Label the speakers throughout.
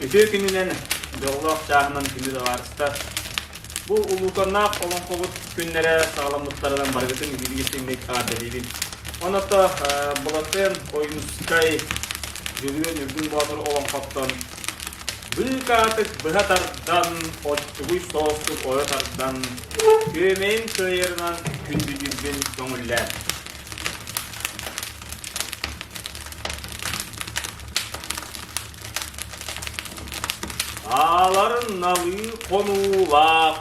Speaker 1: Үтүө күнүнэн, дьоллоох чааһынан күндү табаарыстар! Бу улууканнаах олоҥхобут күннэрэ саҕаламмыттарынан барыгытын итиитик-истиҥник эҕэрдэлиибин. Онон Былатыан Ойуунускай Дьүлүөн Үргүн Боотур олоҥхоттон быыкаатык быһа тардан, оччугуй соҕустук ойо тардан, күөмэйим кыайарынан күндүтүрбүн көҥүллээн. Аалар налыы хонуулаах,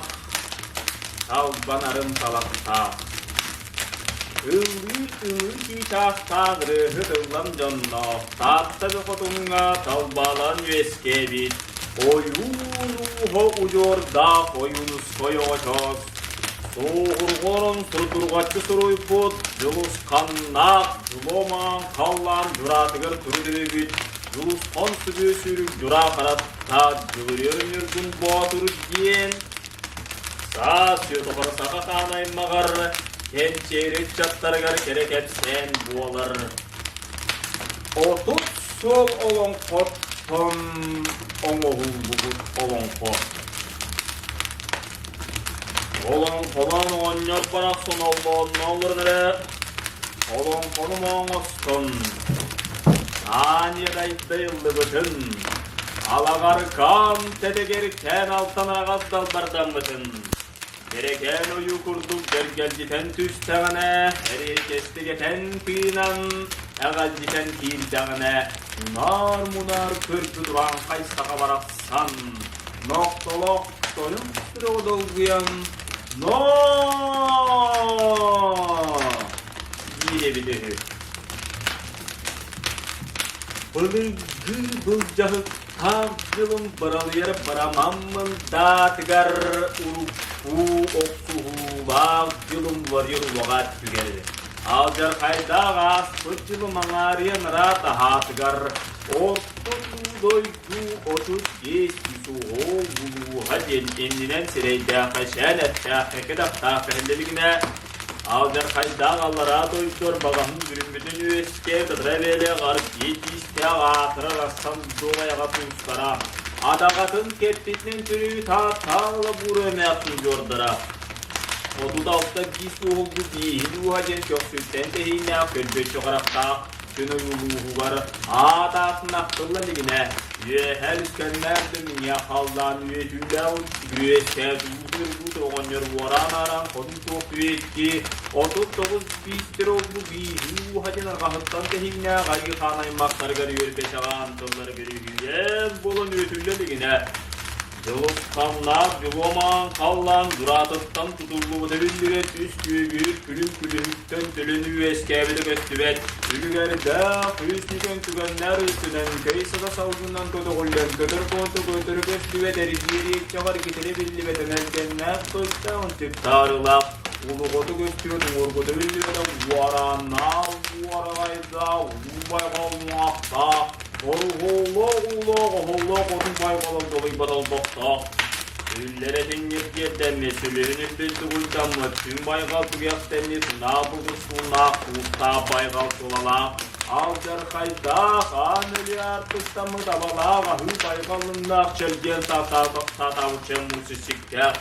Speaker 1: талбанарын талахтаах, ыллыыр ымыы чыычаахтаах ырыаһыт ыллам дьонноох Таатта хотуҥҥа талбалан үөскээбит ойуун ууһа удьуордаах Ойуунускай оҕочоос Суоһурҕорон сурдурҕаччы суруйбут Дьулусханнаах дьулуомаан халлаан дьураатыгар туру Дьулусхан сүбүө сүүрүк дьураа хараттаах Дьулуруйар Ньургун Боотур диэн саас сүөтөхөр саха хаан аймаҕар кэнчээри ыччаттарыгар кэрэ кэпсээн буолар. 30 суол олоҥхоттон оҥоһуллубут олоҥхо. Олоҥхолоон оҕонньор барахсан оллоонно олорон эрэ олоҥхону оҥостон аанньа дайдайыллыбытын, алаҕаркаан тэтэгэркээн алтан араҕас далбардаммытын, дьэрэкээн ойуу курдук дьэргэлдьитэн түстэҕинэ, эриэккэстигэтэн тыынан, эҕэлдьитэн киирдэҕинэ, унаар-мунаар көрбүт урааҥхай саха барахсан Нохтолох тойон сүрэҕэ долгуйан «Ноо!» диир эбит үһү. Былыргы былдьаһыктаах дьылым быралыйар барамаммын даатыгар урукку охсуһуулаах дьылым уларыйар улаҕа түгэр. Алдьархайдаах ааспыт дьылым аҥаарыйан ыраат аһаатыгар орто дойду 35 суһуол улууһа диэн иннинэн сирэйдээххэ чээн эттээх кэкэ-дахтаах кэһиллибигинэ алдьархайдаах аллараа дойдугар баҕаһын бүрүммүтүн үөскэ кытара бэйэлээх аргыый тиистээх аатырар арсан дуомайаҕа туустара адаҕатын кэппитинэн түрүү тааттаах лабуура эмээхсин дьуордара 36 биис уоһулгу бииһин ууһа диэн көхсүттэн тэһииннээх көрбөччү харахтаах Күн ойуулууһугар аат аатын ахтылла илигинэ, үөһэ үскэннээх дүмҥэ халлаан үөтүүлээх үөскээт уутун оҕонньор уораан-аараан хотун суох үөтти 39 биистэр олбу бииһи ууһа диэн арҕаһыттан тэһииннээх айыы хаан аймахтарыгар үөрбэтэҕээн тыллары бүрүһүйэн буолан үөтүллэ илигинэ Дьулусханнаах дьулуомаан халлаан дураатыттан тутуллубута биллибэт үс күөгүр күлүм күлүһүттэн төлөн үөскээбитэ көстүбэт үлүгэрдээх үс нүкэн түгэннэр үстүнэн кэй сыта салгынынан көтөҕүллэн көтөр куоту көтөрү көстүбэт эргиир эргитэрэ биллибэт эмэлгэннээх тойдоон түптаарылаах улуҕоту көстүбэт уҥуоргута биллибэтэ уорааннаах уораҕайдаах улуу байҕал уҥуохтаах Оруһуоллаах уулаах оһоллоох отун байҕалан долуйбат олбохтоох, үллэрэ тиҥниргиэрдэммит, сүлүһүн үрдүн тугуйдаммыт, түҥ байҕал түгэхтэммит, унаа бугустуулаах, куустаах байҕал тулалаах, алдьархайдаах, аан өлүө артыстаммыт абалаах аһыы байҕалыннаах чэлгиэн саатаабыт чэм муус сиктээх,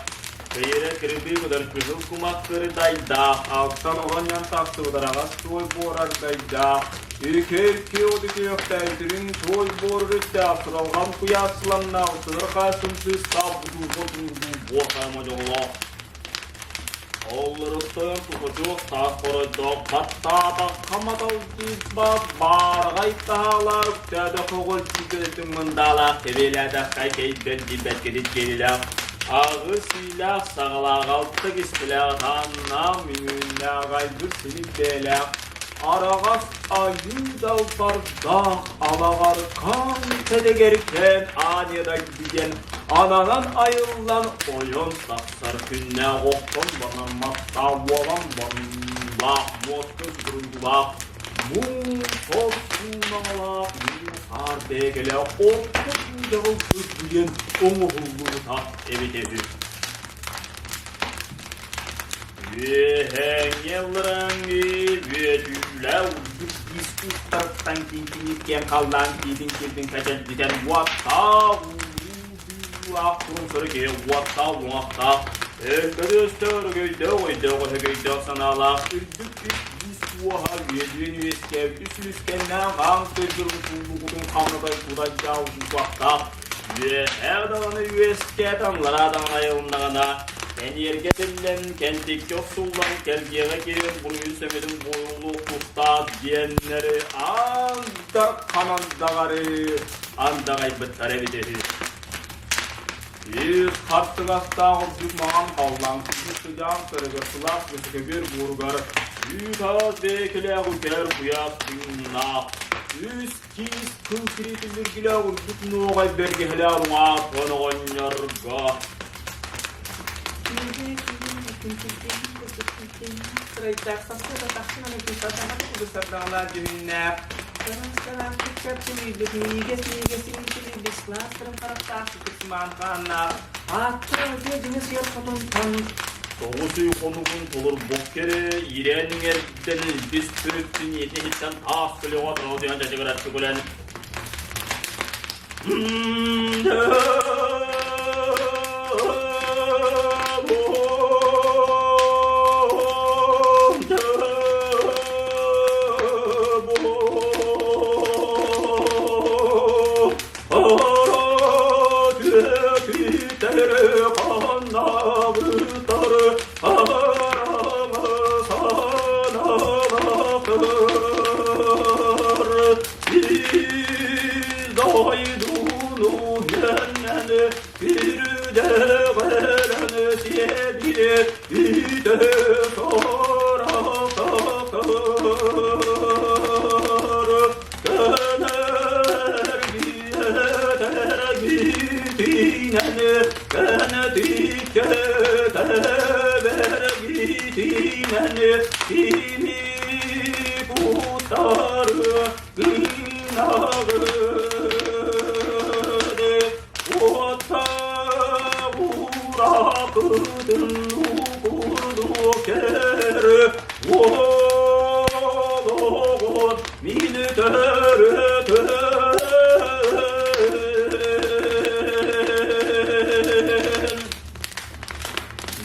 Speaker 1: Кыйыра кырытыы кытар кыһыл кумах кырытайдаах, алтан оҕонньон тахсыбыт араҕас туой буорардайдаах, Үкэ-үкэ оту күөхтээбитирин туой буорар үттээх, сыралҕан куйаас сыламнаах, сыһырхаа сымсыыстаах бутуурга туурдуу буор хайа модьоҕолоох. Оллоруттан тутучуох таас хоройдоох, баттаатахха маталдьыйбат, баараҕай таһаалаах, үктээтэххэ оҕолдьуйбэтин мындаалаах, кэбиэлээтэххэ кэйбэт дьийбэт кэтит киэлилээх, аҕыс иилээх саҕалаах, алта кистэлээх, тааннаах, мүнүүннээх, айгыр симик бэйэлээх, араҕас айыы далбардаах алаҕаркаан тэлэгэркээн аанньа диэн ананан айыллан ойон тахсар күннээх охтон барамматтаах буолан барыылаах муостус буруйдулаах муус суунаҕалаах муус хаар бэйэкэлээх орто дьаҕыл үрдүгэн оҥоһуллубута эбитэ үһү. Үөһээҥҥи алларааҥҥы үөтүүлээх үрдүк киис уктарыттан киҥкиниир киэҥ халлаан киитин кирбин кэчэлдьитэн уоттаах уулаах курун сөрү киһи уоттаах уҥахтаах өлбөдүөстөөх өрөгөйдөөх өйдөөх өһөгөйдөөх санаалаах үрдүк үс биис уоһа үөдүйэн үөскээбит үс үлүскэннээх аан дойдурун куллукутун хамнатай кудайдаах утуктаах үөһээ даҕаны үөскээтэ аллараа даҕаны айылыннаҕына кэниэргэ тиллэн кэнтиккэ охсуллан кэлгиэҕэ киирэн буруйун-сэмэтин буойуллуох тустаах диэннэри аан дархан андаҕары андаҕайбыттар эбитэ үһү. Ис хаттыгастаах үрдүк маҥан халлаан курдук сыдьаан сарыгар сылаас көбүөр буоругар үүт-аас бэйэкэлээх үкэр куйаас тыыннаах үс киис кыл тириитин үргүлээх үрдүк нуоҕай бэргэһэлээх уҥаах оҕонньорго
Speaker 2: Сырайдаах сарсыарда тахсан сардаҥалаах дьүһүннээх, сараастык симийбит, миигэс-миигэс имитилийбит, сылаас харахтаах сытык-сымаан хааннаах, ааттаах үтүө дьиҥэ суох хотунтан
Speaker 1: 9 ый хонугун толорбут кэрэ иирээн иҥэрдэн илбис төрүттүн ийэтин иһиттэн таас көлөҕө тороодуйан дьадьыгыраччы күлэн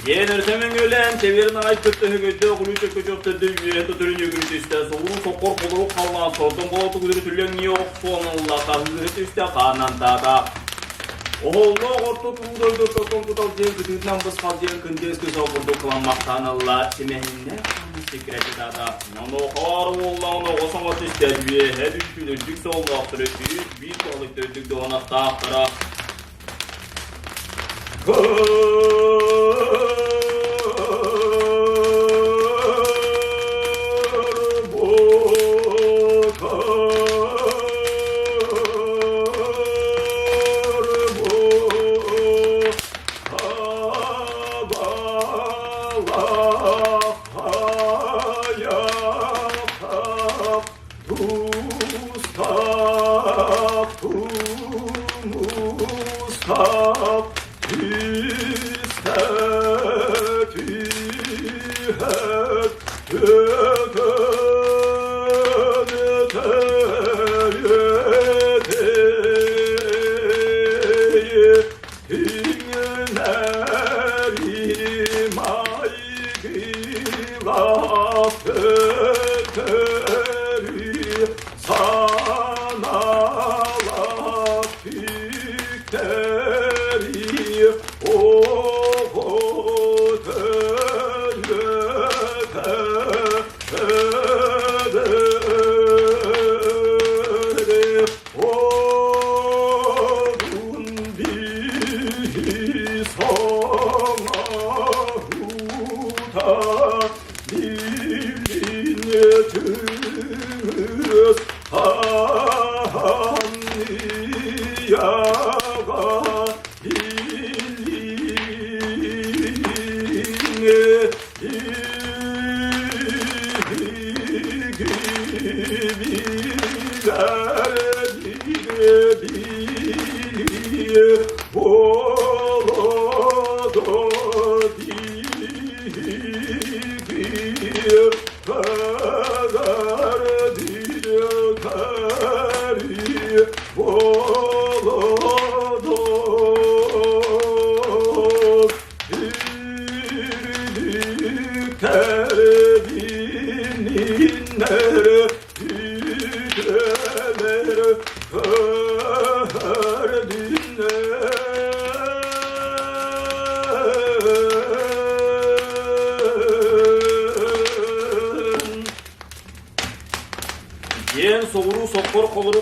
Speaker 1: Диэн өртөмөҥүөлээн тэбиэрин аҕай кытта өһөгөйдөөх улуу чөкөчөх төрдө үөһэ төтөрүн үгүрү түстэ соҕуруу соккор холорук халлаан сордон болоту күдүрү түллэҥнии охсуон ылла хаһыыһы түстэ хаанан таата Оһоллоох орто туруу дойду ортотун куталдьыйан кытыытынан бысхалдьыйан кындыас кысал курдук кыламмахтаан ылла симэһиннээх сикирэтитаата Онуохаар уоллаҕын оҕо саҥа түстэ үөһэ бүппүт үрдүк суоллаахтары үс биир туһалык үрдүк дуонахтаахтара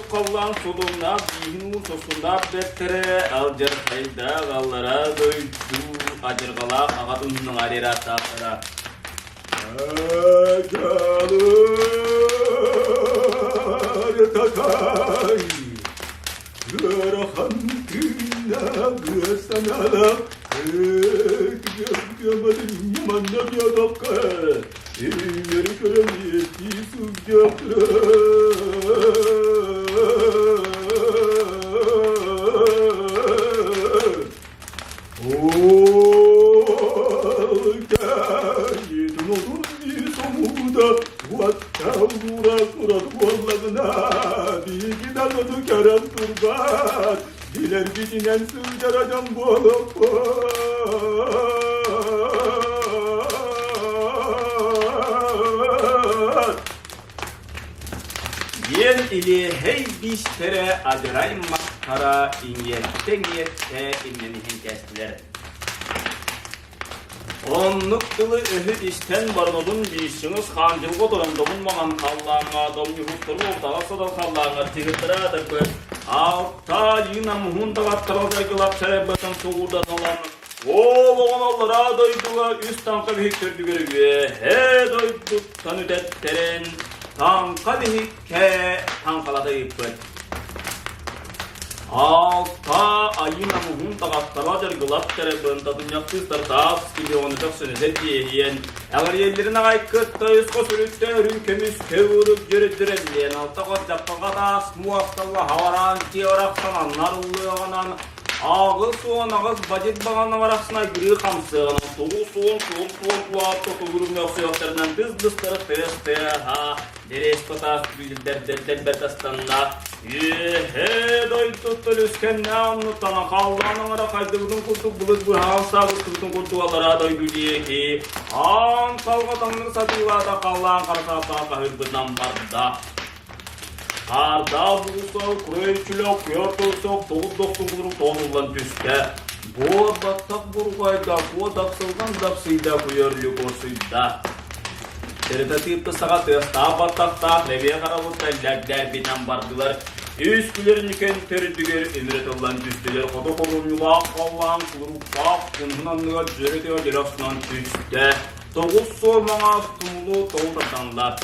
Speaker 1: курдук халлаан содулнаах бииһин уун сосуннаах бэртэрэ алдьархайдаах аллараа дойду адьырҕалаах аҕа туннуҥар ырааттаахтара.
Speaker 3: Ыарахан тыыннаах ыар санаалаах манна биэдэххэ иҥэри көрөн иэстии сылдьыахтара. Билэрбитинэн сылдьара дьон буолуохпут.
Speaker 1: Диэн илиэһэй биистэрэ адьарай махтара иҥиэттэ-иҥиэттэ иннин иһин кээстилэр. Оннук тылы-өһү истэн баран биирсиҥис хаандьылга олорон добун маҥан халлааҥҥа домньуһуктарын ортаҕа содал халлааҥҥа тыһыттара атырбыт алтаа йыын амуһун даҕаттарал дайгылап сарайбатын сугурдаталан Ол оҕон аллараа дойдуга үс таҥха биһик төрдүгэр үөһээ дойдуттан үтэттэрэн таҥха биһиккэ таҥхалата ыыппыт. Алта айыы намуһун таҕаттара дьаргылап тэребын татынньахтыыстар таас килиону төхсөнөсө тиэһиэн эҕэрийэллэрин аҕай кытта үс хос үрүттэ үрүҥ көмүс көбүрүк дьөрүддүрэллиэн алта хос дьаппаҕа таас муосталла хавараан тиорахтананнар ыллыаҕынан 88 бадьыт баҕана барахсан айгырыы хамсыаҕынан 90 суон туаатта тугурун мөхсүөхтэринэн тыс-быстары тыас-тыаһа дэриэс таас билдэрдэрдэрбэт астанна үөһээ дойдуттан үскэннээх оннуттан халлаан аҥара хайдыбытын курдук былыт быһаан саабыстыбытын курдук аллараа дойду диэки аан салҕа таҥнары сатыылаата халлаан хара сааттаах хаһыырбытынан барда. Хаардаах бугустал күрөөччүлээх күөх тылсох тоҕус дохсун курдук тоҕунуллан түстэ. Буор баттах бурҕайда, куо дапсылҕан дапсыйда, күйөрлүк орсуйда. Тэритэ тыыппыт саҕа тыастаах баттахтаах лэбиэ харабыттан лэгдэрбинэн бардылар. Үс күлэрникэн төрдүгэр өмүрэ тыллан түстүлэр. Хоту холунньулаах халлаан кулуруктаах кунһун анныгар дьөрө-тыа дьөрө охсунан түстэ. Тоҕус суол маҥаас тумулу тоҕу тарданлар.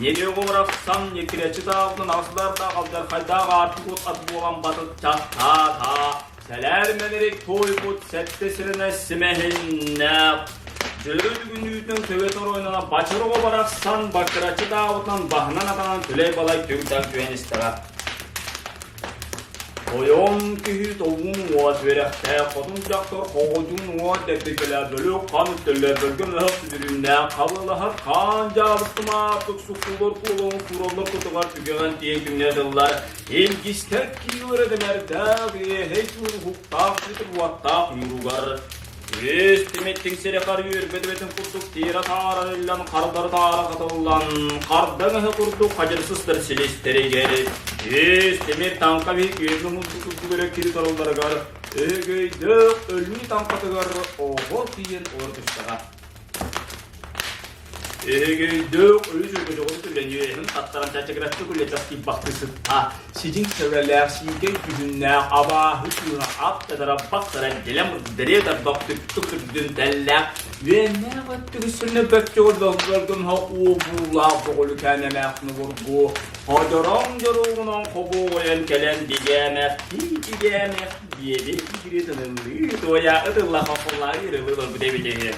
Speaker 1: Нелегу барахсан ньиккирэччи таабытын аҕысылардаах алдьархайдаах аартык от ат буолан батыччахтаата. Сэлээр мэнэрик туойбут сэттэ сиринэ симэһиннээх. Дьөрү бүгүнүүтүн төбө торуойнана бачыр оҕо барахсан баккыраччы таабытынан баһынан атанан түлэй-балай түҥ-таҥ түһэн истэҕэ. Тойон киһи толуун уот үөрэхтээх, хотун дьахтар хоҕудьун уот дэппикэлээх бөлөх хан үктэллээх бөлгөм өһөх сүдүрүүннээх хабылаһар хаан дьаабыстымаатык суккуллар куолаҥ суураллар кутугар түгэҕин тиэҥ түҥнэ тыллар илгистэр киилэрэ дэнэрдээх иэһэй уһуктаах сүтүр уоттаах ньууругар Үс тимиттиҥ сири хар үөрбэт эбэтин курдук тиэрэ таарарыллан, хардары таара хатыллан, хардаҥ ыһы курдук хадьырсыстар силистэригэр, үс тимир таҥха биһик үөмэ мунду курдук өрө кири торулларыгар, өһөгөйдөөх өлүү таҥхатыгар оҕо тиийэн олоро түстэҕэ. Өһөгөйдөөх өлүү сүргөтөҕүн түлэниэһин таттаран чачыгыраччы күлэтэх киирбахтыы сытта. Сидьиҥ сэбэрэлээх сиикэй дьүһүннээх абааһы кыыһа ап-тадара бахтара дэлэм дэриэ тарбах түптүк үрдүн тэллээх үөннээх өттүгү сүрүнэ бөччөҕө долгоргунһа уобуулаах боҕулүкээн эмээхсин обургу ходороҥ дьоруоҕунан хобуоҕуйан кэлэн дигээмэхтии дигээмэх диэби кири тыныллыы туойа ытылла хохоллаа ырылыы олорбут эбит үһү.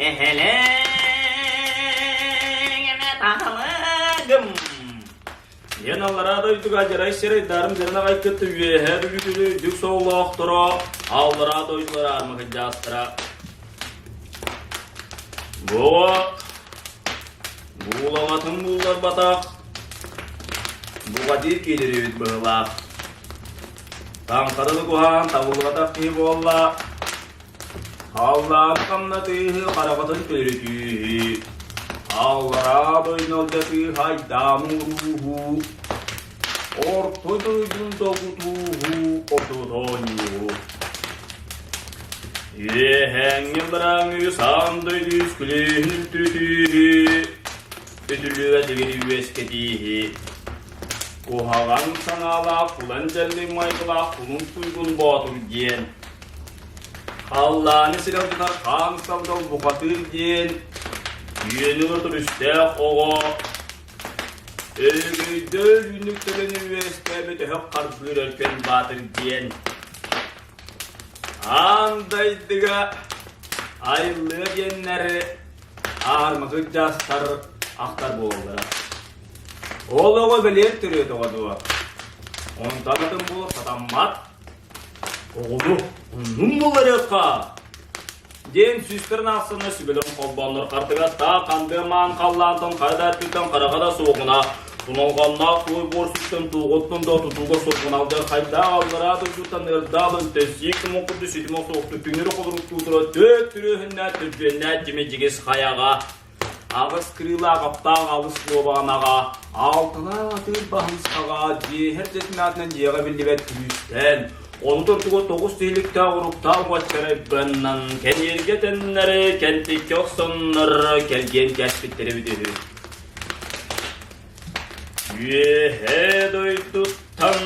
Speaker 1: Эһэлэҥ Диэн аллараа дойдуга дьарай сирэй дарын дьарын аҕай кытта үөһээ бүлүүтүлү үрдүк соолоохторо аллараа дойдулара армакыдьаастара Бу буулаҕатын булларбатах буҕадиир киирэр эбит быһыылаах. Таҥхараны куһаан табыллыбатах киһи буолла. Халлаан хамнатыыһы хараҕатын төлүтүүһү, аллараа дойдуну алдьатыы айдаан ууруһу, орто дойдуну долгутууһу ортотоонньуу. Үөһээҥҥи барааҥҥы саам дойду үскүлүөһүн үлтүрүтүүһү, үтүлүө дигири үөскэтииһи. Куһаҕан санаалаах кулан дьэллик майгылаах кулун туйгун боотур диэн Халлааны сирэ тутар хаан сабдал бухатыыр диэн үөнү ортор үстээх оҕо Өрөгөйдөөр үүнүк төлөнү үөскээбит өһөх харбыыр өркөн баатыр диэн Аан дайдыга айыллыа диэннэр аармакы дьаастар ахтар буолаллара. Ол оҕо бэлиэр төрүөтөҕө дуо? Онтон атын буолуох сатаммат. Оҕону оннун булларыахха! диэн сүүстэрин аахсанна сүбэлэрин холбооннор хартыгастаах хандыа маан халлаантан хара да өттүттэн хараҕа да суоҕуна туналҕаннаах туой буор сүттэн туоҕуттан да тутууга суоҕуна алдьархайдаах аллараа дойдуттан ыардаах өнтөн сиик тумук курдук ситимэ суохтук түҥнэри холоруктуу тура түөрт түрүөһүннээх түрдүөннээх дьимэ-дьигис хайаҕа Аҕыс кырыылаах аптаах алыс куобаҕанаҕа, алталаах атыыр баһымсаҕа, дьиэһэр дьиэтин аатынан дьиэҕэ биллибэт күлүүстээн, ону тортуга тоҕус тиһиликтээх уруктаах уочарайбаннан кэниэргэ тэннэри, кэнтиккэ охсоннор кэлгиэн кээспиттэрэ эбит үһү. Үөһээ дойдуттан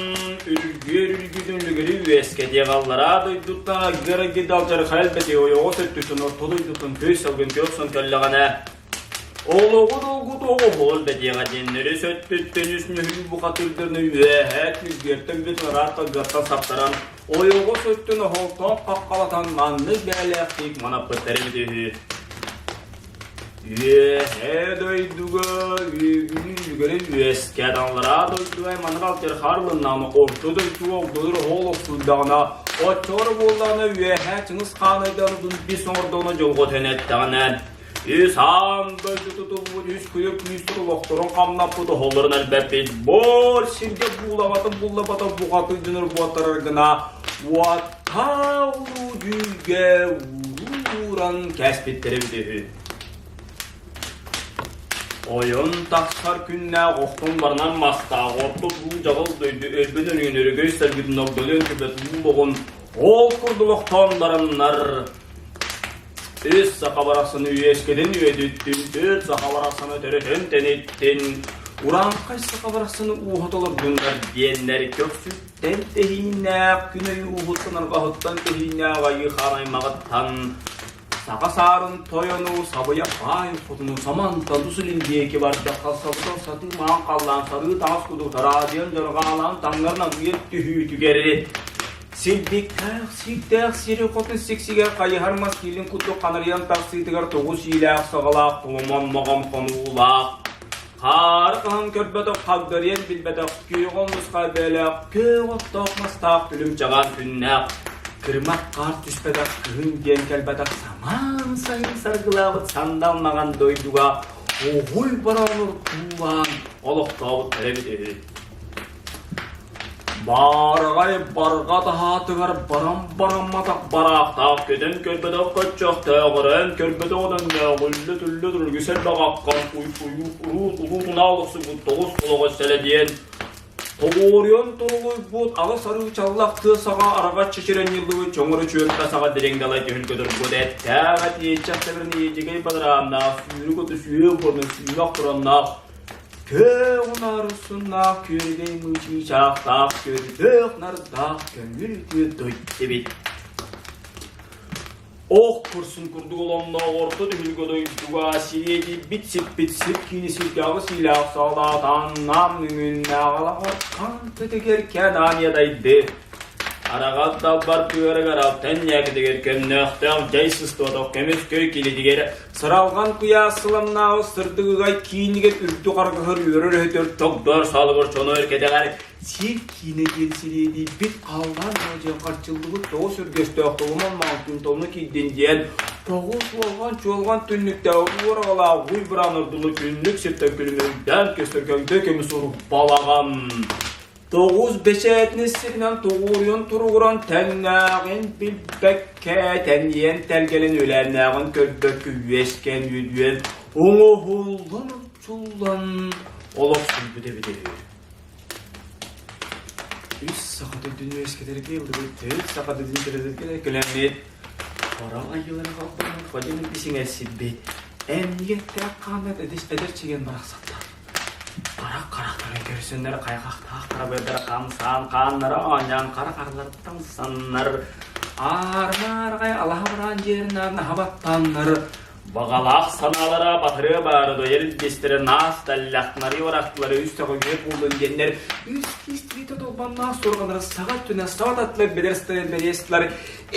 Speaker 1: үргүөр үргүтүн үлүгэри үөскэтиэх аллараа дойдуттан аггар аггыйда алдьархай элбэтиэх ойоҕос өттүттэн орто дойдуттан көй салгын көх охсон кэллэҕинэ олоҕу долгутуох оһол бэтиэҕэ диэн өрүс өттүттэн үс нүһүл бухатыырдарын үөһээ күргүөртэн бүтүн ыраах талгыаттан саптаран ойоҕос өттүн оһолтоох хаххалатан маннык бээлээхтик манаппыттар эбит үһү. Үөһээ дойдуга үөгүлүү үлүгэрин үөскэт, аллараа дойдуга маннык алдьархай арылыннаҕына, орто дойдуга огдолор оһол охсуйдаҕына, оччоҕо буоллаҕына үөһээ Чыҥыс Хаан айдаанытын бис оҥордоҕуна дьолго төнөттэҕинэ, үс аан дойду тутуллубут үс куйа күүстэр олохторун хамнаппыт оһоллорун элбэппит буор сиргэ буулабатын буллабата бухатыы дьонор буоттарар гына уоттаах улуу дьүүлгэ ууран кээспиттэрэ эбитэ үһү. Ойон тахсар күннээх охтон барынан мастаах орто дуу дьаҕыл дойду өлбөн өрүөн өрөгөй саргытын ордолуон көбөт уулоҕун ол курдук охтон бараннар үс саха барахсаны үөскэтин үөдүттүн, төрт саха барахсаны төрөтөн тэниттин, урааҥхай саха барахсаны ууһа толордуннар диэннэр көхсүт Тэн тэһииннээх күн ойууһуттан арҕаһыттан тэһииннээх айыы хаан аймаҕыттан саха саарын тойону сабыйа баай хотуну самантан тус илин диэки бардахха сабытал сатыы маан халлаан сарыы таҥас кудуу тараадыйан дьарҕаалаан таҥнарынан уйан түһүүтүгэр силбиктээх сииктээх сири хотун сиксигэр хайыһар мас киилин курдук ханарыйан тахсыытыгар тоҕус иилээх саҕалаах тулуман моҕом хонуулаах Хаары хаһан көрбөтөх, хагдарыйан билбэтэх, күөҕэ мусха бэлэх, күөх оттоох мастаах күлүм чаҕаан күннээх, кырымах хаар түспэтэх, кыһын диэн кэлбэтэх самаан сайын саргылаабыт сандал маҕан дойдуга уһуй бороонур туулаан олохтообуттар эбит үһү. Баараҕай барҕа таһаатыгар баран-барамматах бараахтаах көтөн көрбөтөх көччөхтөөҕүрэн көрбөтөх өҥнөөҕүллэ-түллэ түргүс элбэх аккан уй-уйуу улуу тунаа олохсуйбут тоҕус олоҕо сэлэ диэн тоҕуоруйан торолуйбут аҕыс арыы чаллах тыа саҕа араҕас чэчирэн ньыллыбыт чоҥору чүөрпэ саҕа дириҥ далай түһүлгэ турбут эттээх эт иэччэх тэбэрин иэдьэгэй бадарааннаах сүүрүк оту сүүрүк бурнун сүүмэх тураннаах Күөх унаарусуннаах күөрэгэй мыычыычаахтаах көрдөөх нардаах көҥүл үтүө дойду эбит. Ох курсун курдук оломноох орто түһүлгэ дойдуга сириэдийбит сиппит сир киини сирдээҕи сиилээх саалаатааннаам үҥүннээҕалаҕар хантытыгар кэнаан ядайды. Араҕас далбар тыарыгар алтан ньээкитигэр көмнөөхтөөх дьай сыстыбатах көмүс көй килитигэр Сыралҕан куйаас сыламнааҕы сырдыгыгай киинигэр үрдүк аргыһыр үөрэр өһөтөр чогдоор саалыгар чоно эркэтэҕэр сир киинэ диэн сириэдийбит халлаан дьон харчыллыбыт тоҕус үргэстээх толуман маҥан күн толуна киирдин диэн тоҕус уолҕан чуолҕан түннүктээх уораҕалаах уй быраан ордуну күннүк сиртэн күлүмүрдээн көстөр көҥдөй көмүс урбалаҕан. Тоҕус бэчээтинэй сиринэн тоҕуоруйан туругуран тэҥнээҕин билбэккэ тэнийэн тэлгэнэн үөлээннээҕин көрбөккө үөскээн үөдүйэн оҥоһуллан учуллан олохсуйбут эбитэ үһү. Үс саха төрдүн үөскэтэргэ ыллыбыт төрүт саха төрдүн төрөтөргө кэлэммит хара айыылары халбаҥҥа ходьон исиҥэрсийбит эмньигэттэх хааннат эдэр чигэн барахсаттар. Харах харахтарын көрсөннөр хайҕахтаах харабыйдара хамсаан хааннара оонньоон хара харыларыттан саннар аармаарҕай алаһа бараан дьиэринээр наһабаттаннар Баҕалаах санаалара батарыа баара дойар илбистэрэ наас таллахтары барахтылары үс сөҕүгүө буоллун диэннэр үс кистиитэ толбонноох суорҕаннара саҕа өттүнэн саба таттылар бэдэр сытар бэриэстилэр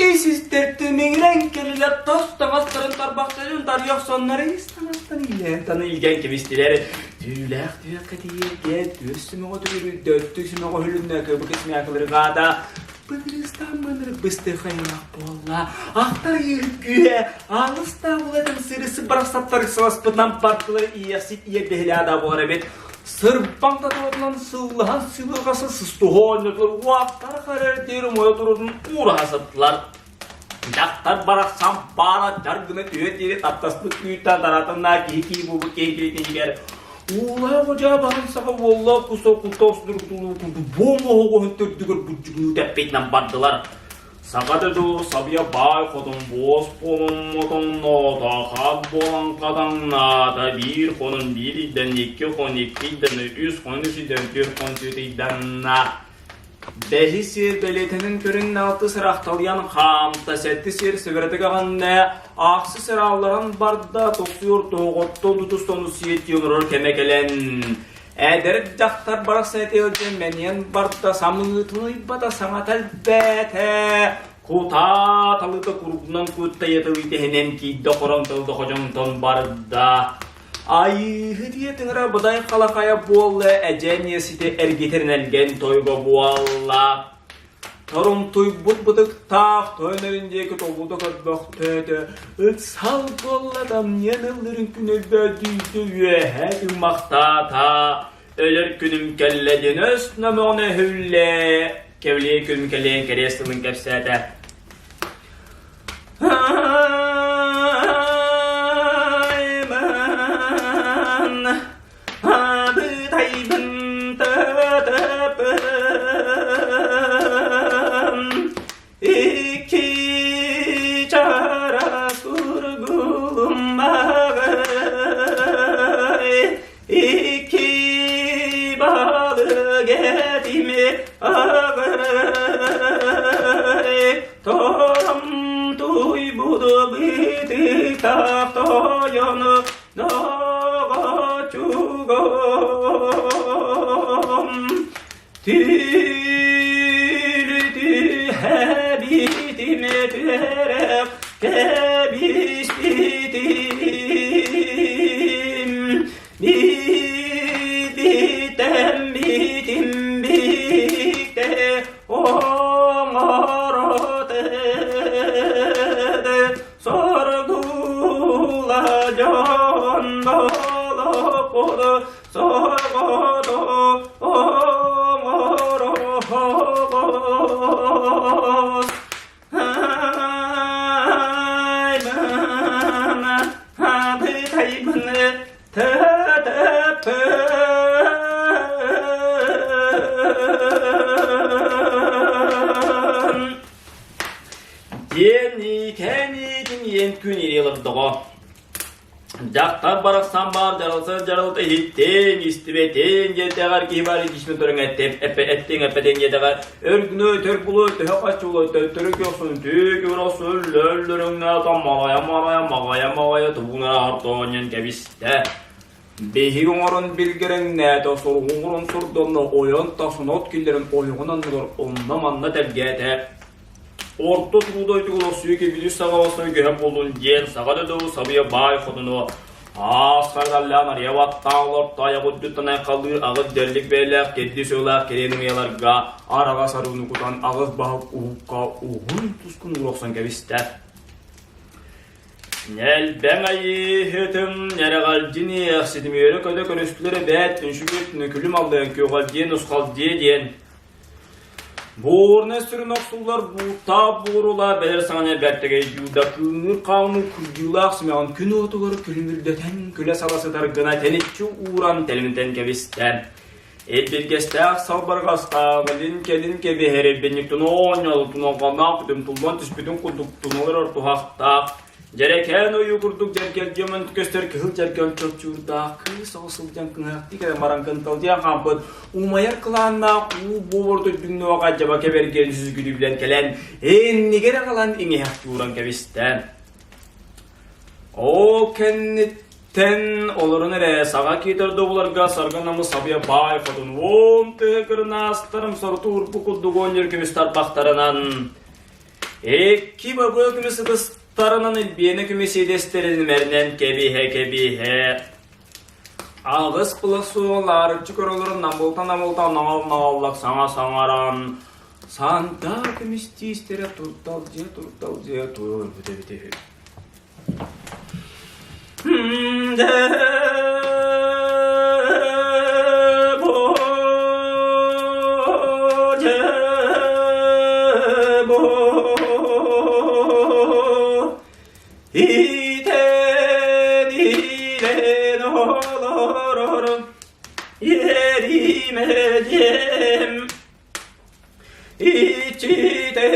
Speaker 1: ис истэртэн иҥирэн кэллилэр тос таҥастарын тарбахтарын тарыйа охсоннор ис таҥастан иилээн таны илгэн кэбистилэр түүлээх түһэххэ тиийэргэ түөс сүмэҕэ түгүрүйдэ өттүк сүмэҕэ өһүлүннэ кыбык исмээкилэргаата Быдырыыстаан мынырык быстыахайылаах буолла. Ахтар ыйыһыт күүһэ аалыс таабылатын сырысы барахсаттар сыласпытынан бардылар иэхсит иэрдэһилээда буолар эбит. Сырбаҥ татуотунан сыллаһан сыылырҕаса сыстуһа оонньотулар уактар харар диэри умайа турарын уураһа сыттылар. Дьахтар барахсан баара дьар гына түһэ диэри таптаспыт күүттэн таратыннаа киһи киһи буолбут киһи киһитигэр Уулаах одьаа баһын саҕа уоллаах куса куттал судургутулуу курдук буом оһоҕоһун төрдүгэр бурдьугунуу тэппитинэн бардылар. Саха да дуу сабыйа баай хотун буос буолуммутуҥ хат буолан хатаҥнаата биир хонун биир ыйдан икки хон икки ыйдан үс хон үс ыйдан түөрт хон түөрт ыйданна. Бэһис сир бэлиэтэнэн көрүннэ алтыс ырахталыйан хаамта, сэттис сир сыгыратык аҕынна, ахсыс сир алларан барда, тохсуйар тоһоҕоттон тутустан сиэттии олорор кэмэ кэлэн. Эдэр дьахтар барахсан этиэлдьэн мэниэн барда, самыытын ыйбата, саҥата элбээтэ. Кутаа талыта курдунан куттайа тылы киирдэ хорон тылда ходьоҥтон барда. Айыыһы диэтиҥ быдай халахайа буолла, эдьээн сити эргитэрин элгэн тойуга буолла. Торумтуйбут бытыктаах тойон эрин диэки тобута көрбөхтөөтө, ыксал буолла тамньыан ыллырын күн өлбөөдүйдэ үөһэ тыыммахтаата. Өлөр күнүм кэллэ диэн өс номоҕун өһүллэ, кэбилиэ күн кэлиэн кэриэс тылын кэпсээтэ. Икки чара сургулум багай, икки балык этими агай, Тором туйбуду бытыктаах тойону доҕоччугум. Түүлү түһэбитим түөрэх кэбиспитим. Битем битим бикте оҥорот соргула дьон болоппут соргото оҥорохос Диэн кэниитин иэн күн ириэлэрдоҕо. Дьахтар барахсан баар дьаралса дьаралта иһиттиҥ, истибэтиҥ диэтэҕэр киһи баар итиисмин туран эттиҥ эппэтиҥ диэтэҕэр өргүнү төр булу төһө хаччылы төттөрү көхсүн түүкүр охсун лөллөрүҥнэ маҕайа маҕайа маҕайа маҕайа тубуна ортоонньон кэбистэ. Биһиги оҥорон билгэрэҥнээтэ, соругу оҥорон сордонно, ойон тахсан от киллэрэн ойоҕун анныгар онно-манна тэлгээтэ. Орто туруу дойдуга олохсуйа кэбилии саҕаластай көһө буоллун диэн саҕа дойду сабыйа баай хотуну аас харгаллаан арыйа баттаан олорто айах үрдүттэн айхаллыы аҕыс дьэллик бэйэлээх кирди сыалаах кириэн ымыйаларга араҕас арыыны кутан аҕыс баһык уһукка уһун тускун уура охсон кэбистэ. Ньэлбэҥ айыыһытым ньэрэҕэлдьиниэх ситимиэрэ көтө көрүстүлэр эбээт үнсүгүт нүкүлүм аллыан күөҕэлдьиэн усхалдьыа диэн. Буорунай сүрүн охсуллар бууттаах буорула бэлэр саҥаны бэртэгэй дьууда кыынныр хаамыы кырдьыылаах симэҕин күн уотугар күлүмүрдэтэн күлэ-сала сытар гына тэниччи ууран тэлимтэн кэбистэ. Эдиргэстээх салбарҕастаах илин-кэлин кэбиһэр ирбинньиктэн оонньоотун оҕоноох бүтүн түспүтүн курдук туналар туһахтаах Дьэрэкээн ойуу курдук дьэргэлдьиэмэн көстөр кыһыл дьэргэл чопчуурдаах кыыс оҕо сылдьан кыҥаахтыы кэлэн баран кынталдьыйан хаампыт умайар кылааннаах уу буолар дьабака дьабака бэргэн сүзгүдүллэн кэлэн иннигэр аҕалан иҥиһэх тууран кэбистэ. Ол кэнниттэн олорон эрэ саҕа киитэр добуларга саргынамы сабыйа баай хотун уон тыһы кырынаастарым соруту урбу курдук оонньор көмүс тарбахтарынан Икки бабыа көмүс ытыстарынан илбиэнэ көмүс иэдэстэрин мэринэн кэбиһэ-кэбиһэ аҕыс кыла суоҕа лаарыччы көрөлөрүн намылта-намылта наҕал-наҕаллак саҥа саҥаран сандаа көмүс тиистэрэ турдалдьыйа турдалдьыйа туруорбут эбитэ үһү. Еримедем Иччитэ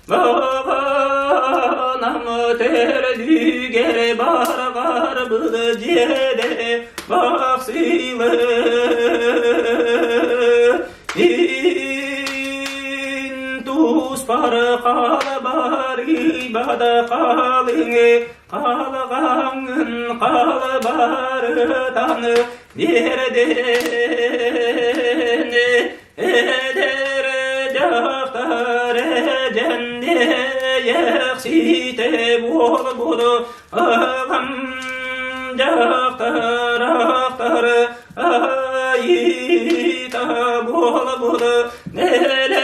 Speaker 1: бабанам төрдүгэр барҕарбыт дьиэдэ бахсыылы Ин туспар халбарыйбада халыҥы халҕаҥын халбарытан биэрдин эдэр дьахтар эдьэнниэйэхситэ буолбут аҕам дьахтар ахтар айыыта буолбут нэлэҕэр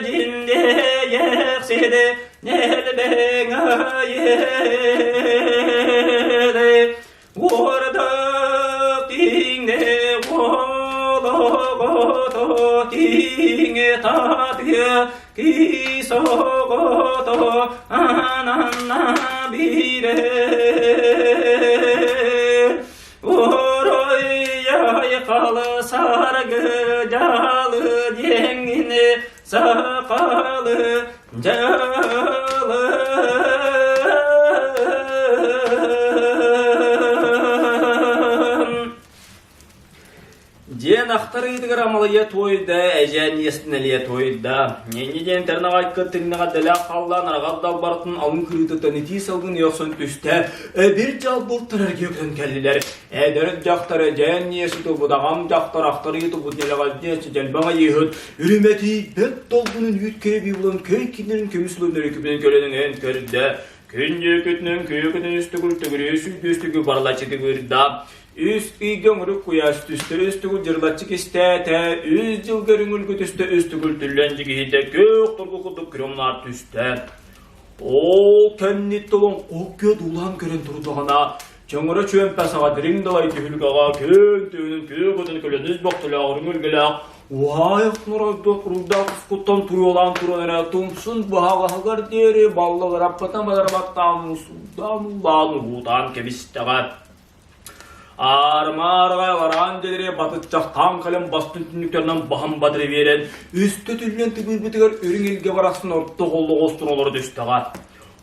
Speaker 1: дьинниэйэхситэ нэлбэҥ айыыта Уордах тииҥэ олоҕото тииҥэ таатыа киис оҕото ананна биирэ Орой халы саргы дьалы диэҥҥини сақалы дьалы Диэн ахтар ыйытыгар амалыйа туойда, эдьээн иэстинэлийэ туойда. Ньэньи диэн тэрнэҕайкы тыҥнаҕа дэлээх халлаан араҕар далбартын алын кырыытыттан итии салгын йохсон түстэ, эбир дьалбылтар эргийэ көтөн кэллилэр. Эдэр дьахтар эдьээн иэс утубут, аҕам дьахтар ахтар ыйытыбыт нэлэҕэлдьиэ дьэлбэҥ айыыһыт, үрүмэтийбэт долгунун үүт кэби булан көй кинилэрин көмүс луннары күбүнэн көлөнөн көрдө. Күн дьүөкүтүнэн күөкүтүн үстүгүл төгүрү сүйдүстүгү барылаччы тыгырда. Үс ыйга оҥорук куйаас түстэр үстүгүл дьырылаччы кистээтэ, үс дьылга өрүҥүлгү түстэ үстүгүл түллэн дьигиһийдэ күөх торгу курдук күрүмнаар түстэ. Ол кэнниттэн олоҥхо дуулаан көрөн турдаҕына, чөҥөрө чүөмпэ саҕа дириҥ далай түһүлгэҕэ күн түүнүн күөх отун көлөнүс бохтолоох үрүҥүлгэлээх уһаайах норойдуох уруйдаах ускуттан туруолаан туран эрэ тумсун быһаҕаһыгар диэри баллыгыраппытын бадарбаттаан мусуурдаан уулаан уһуутаан кэбистэҕэ. Аарымаарҕай алараан дьиэлэри батыччахтаан кэлэн бастыҥ түннүктэринэн баһан батыры биэрэн, үстэ түллэн тыбыырбытыгар үрүҥ илгэ барахсан орто холлоҕостун олоро түстэҕэ.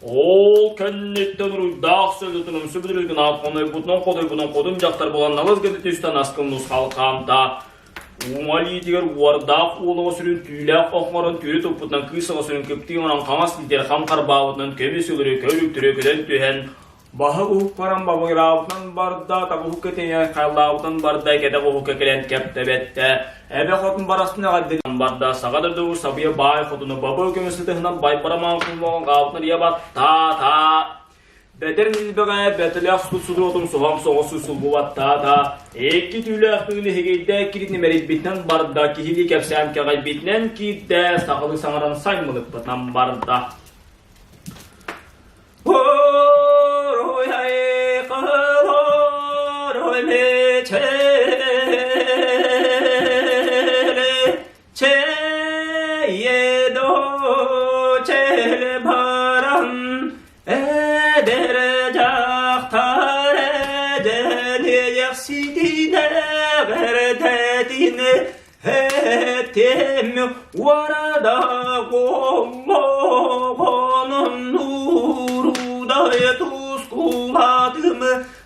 Speaker 1: Ол кэнниттэн уруйдаах сөлөтүн умсу бүдүрүл гынаат хонойбутунан хотойбутунан хотун дьахтар буолан налыс гына түстэн аскын нусхал хаамта. Уҥа илиитигэр уордаах уолуга сүрүн түүлээх оҥорон түүрү туппутунан кыыс оҕо сүрүн кыптыы оҥорон хаҥас илиитигэр хам харбаабытынан көмүс өлөрү көрүктөрү көтөн түһэн Баһа уһук баран бабыгыраабытынан барда, таба уһукка тиийэн хайлаабытынан барда, кэтэх уһукка кэлэн кэптэбэттэ. Эбэ хотун барахсын эҕэрдэнэн барда, саҕа дойду сабыйа баай хотуну бабы көмүс ытыһынан байбарамаан куллоҕун хаабытынан ийэ баттаа-таа. Бэдэр нилбэҕэ бэтэлээх сут судуотун суһам соҕус сулбубаттаа-таа. Икки түүлээх тыын иһигийдэ киритин мэрийбитинэн барда, киһилии кэпсээн кэҕэйбитинэн киирдэ, сахалыы саҥаран саймылыппытынан барда.
Speaker 2: Чэйэ чэл баран эдэр дьахтар эдэн эҕэрдэтин этим уарада голлоҕонун нуурудай тускулатым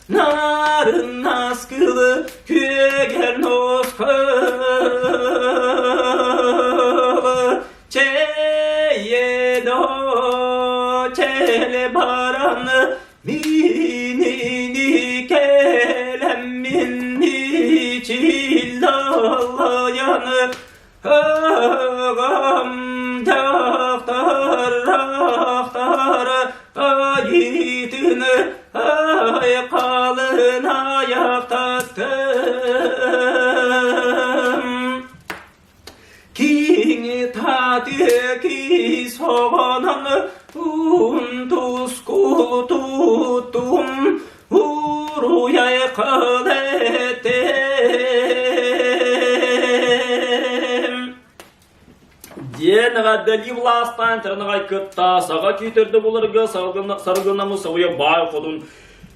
Speaker 2: нарын наскылы күөгэр носкылы чэйедо чэле баран минини кэлэммин чиллалайан Аҕам дьахтар ахтар айыытын айхалын айахтаттым. Киҥ таты кис оҕонон унтускул туттум Уруйай кылэтим
Speaker 1: Диэн эҕэрдэлии былаастаан чаранаҕай кытта саҕа күүтэрдэ буларга саргынамы сабыйа баай хотун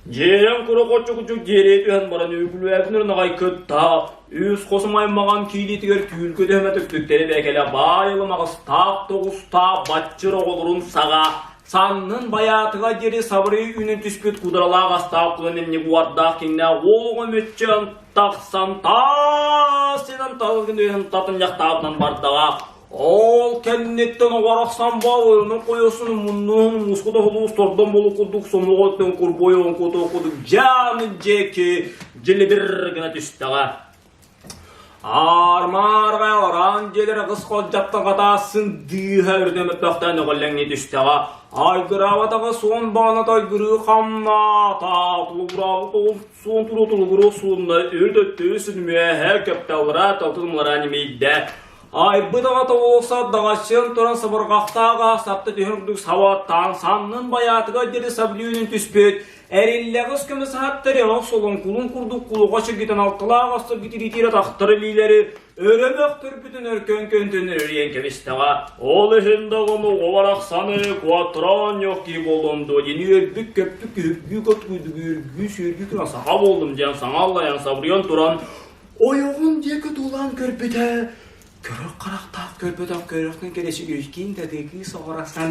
Speaker 1: дьиэйэн кура хоччукучук дьиэрээ түһэн баран үгүлүөкүн ырнаҕай кытта үс хосум аймаҕан киилиитигэр түүл көтөһөмө түктүктэри бэкэлэ баай ылымаҕыстаах тоҕустаах баччыр оҕолорун саҕа Саннын байаатыга диэри сабырыы үүнэн түспүт кудралаах астаах кулан эмньик уордаах киҥнээх уолуга мүччэн тахсан таас синэн талгын үөһэн татынньахтаабынан бардаҕа. Ол кэнниттэн оҕорохсан буолуну куйусун муннуун муску тоһулуус тордон болу курдук сомоҕоттон курбой оҥкуту курдук дьааны дьиэки дьилибир гына түстэҕэ. Аармаарга араан дьиэлэр аҕыс холдьаттан хатаассын дыыһа үрдүн мөппөхтөөн өҕүллэҥнии түстэҕэ. Айгыраабатаҕа суон баана тайгырыы хамнаата, тулугураабыт оҕус суон туруу тулугуруу суунна үрд өттү сүнмүөһэ көпталлара талтын ньимийдэ. Айбыт аҕата уолса даҕаччыан туран сабырҕахтаах сапта түһэн курдук сабаттаан саннын байаатыгар диэри саблүүнүн түспүт Эриллэҕис көмүс аһаттар эҕэх солоҥкулун курдук кулуҕа чигитэн алталаах астаргыт илиитигэр атахтар илиилэри өрө мөхтөрбүтүн өркөн көнтөн өрүйэн кэбистэҕэ. Ол иһин даҕаны оҕо барахсаны куоттараан ньох киһи буолуом дуо диэн үөрбүт-көппүт күһүргүү көткүйдүгүүргүү сүүргүү гына саха буоллум диэн саҥа аллайан сабырыйан туран ойоҕун диэки тулаан көрбүтэ көрөр харахтаах көрбөтөх көрөхтөн кэрэси үскиин татыыкыы соҕурахсан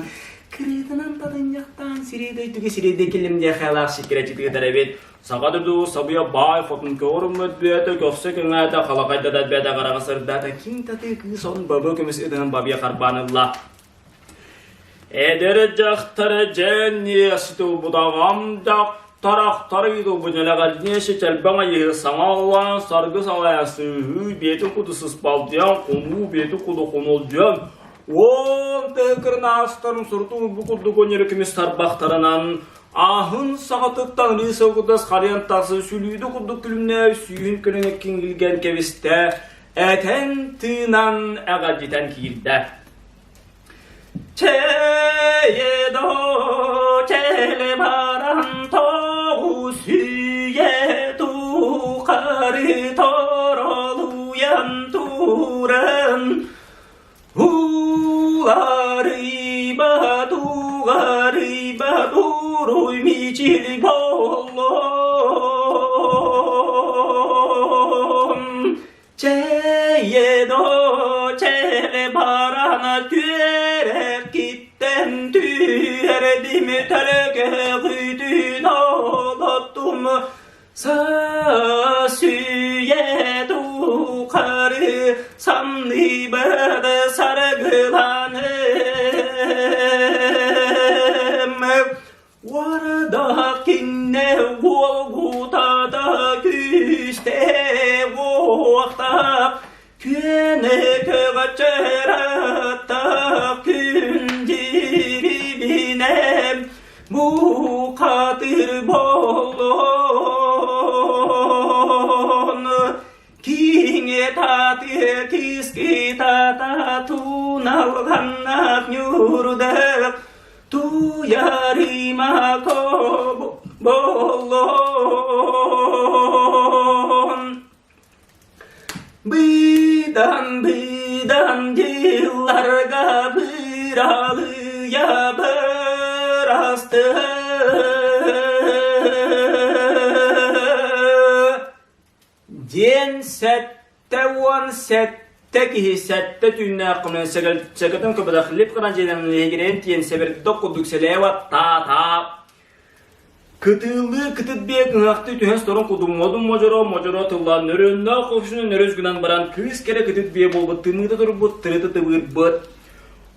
Speaker 1: кырыытынан татынньахтаан сирэй дойдуга сирэйдэ кэллим диэ хайалаах сиккирэчи тыытар эбит саха дойду сабыйа баай хотун көҕөрүммөт бүөтэ көхсө көҥөөтө халахайдатат бээтэ хараҕа сырдаата киин татыы кыыс он бабы көмүс ытынан бабыйа харбаан ылла Эдэр дьахтар дьээнниэ сытылбытаҕам дьахтарахтары ытылбынэлэҕэрдиэ сичэлбэҥ айыһы саҥа аллаан саргы салайа сыыһыы биэти куду сыспалдыйан хонуу биэти куду хонолдьуйан уон тыһыкырнаастарын сурутун бу курдук өнөрү көмүс тарбахтарынан аһын саҕатыттан ырыы сылгытас харыйан тахсан сүлүүдү курдук күлүмнээбит сүүһүн көрөн эккиҥилгэн кэбистэ этэн тыынан эҕэрдитэн киирдэ Чэйэ-до чэлэ баран тоҕус үйэ тухары торолуйан туран уларыйбат угарыйбат уруй мичил боллон Чэйэ-до чэлэ барана түөрэккиттэн түһэрдим төлөгөҕүтүн олоттум Сасүйэ тухары самныбыт саргыланым Уордаах кинне уолгутата күүстээх уохтаах күөнэ көҕөччөраттаах күн дьирибинэм бухатыр боллон Киҥэ таатыа киски тата туналҕаннаах ньуурдаах Туйарыма боллон Быдан бырааттыы.
Speaker 2: Быдан дьылларга быралыйа бырасты. Диэн 77 киһи сэттэ түүннээх хонон сэгэлчэкэтин көбөдөх лип гынан дьиэлэрин лиһигирэйэн тиийэн сэбирдэх курдук сэлээва таа-таа Кытыылыы кытыт биэ кыһахтыы түһэн сорун кудум модун модьоро модьоро тыллаан нөрүөннээх хопсуну нөрүс гынан баран кыыс кэрэ кытыт биэ буолбут тымыыта турбут тырыта тыбыырбыт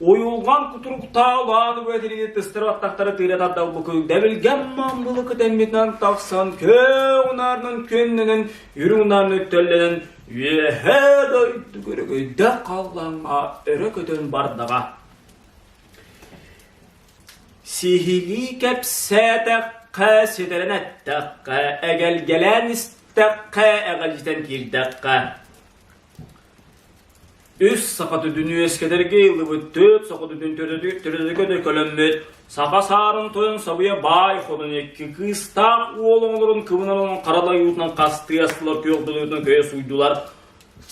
Speaker 2: Уйулҕан кутуруктаалаан үөтириги тыстары баттахтара тыыра тардалбыкы дэбилгэн мамбылы кытэммитинэн тахсан көөх унаарынан күөннэнэн үрүҥ унаарынан үктэллэнэн үөһээ дойду көрөгөйдөөх халлааҥҥа өрө көтөн бардаҕа. Сиһилии кэпсээтэххэ, ситэрэн эттэххэ, эгэлгэлээн истэххэ, эҕэлдьитэн киирдэххэ Үс саха түтүн үөскэтэргэ ыллыбыт түөрт саха түтүн төрөтүкө көлөммүт саха саарын тойон сабыйа баай хотун икки кыыстаах уол оҥолорун кыбынан харалай уутунан хастыы астылар күөх долуйутунан көйө сууйдулар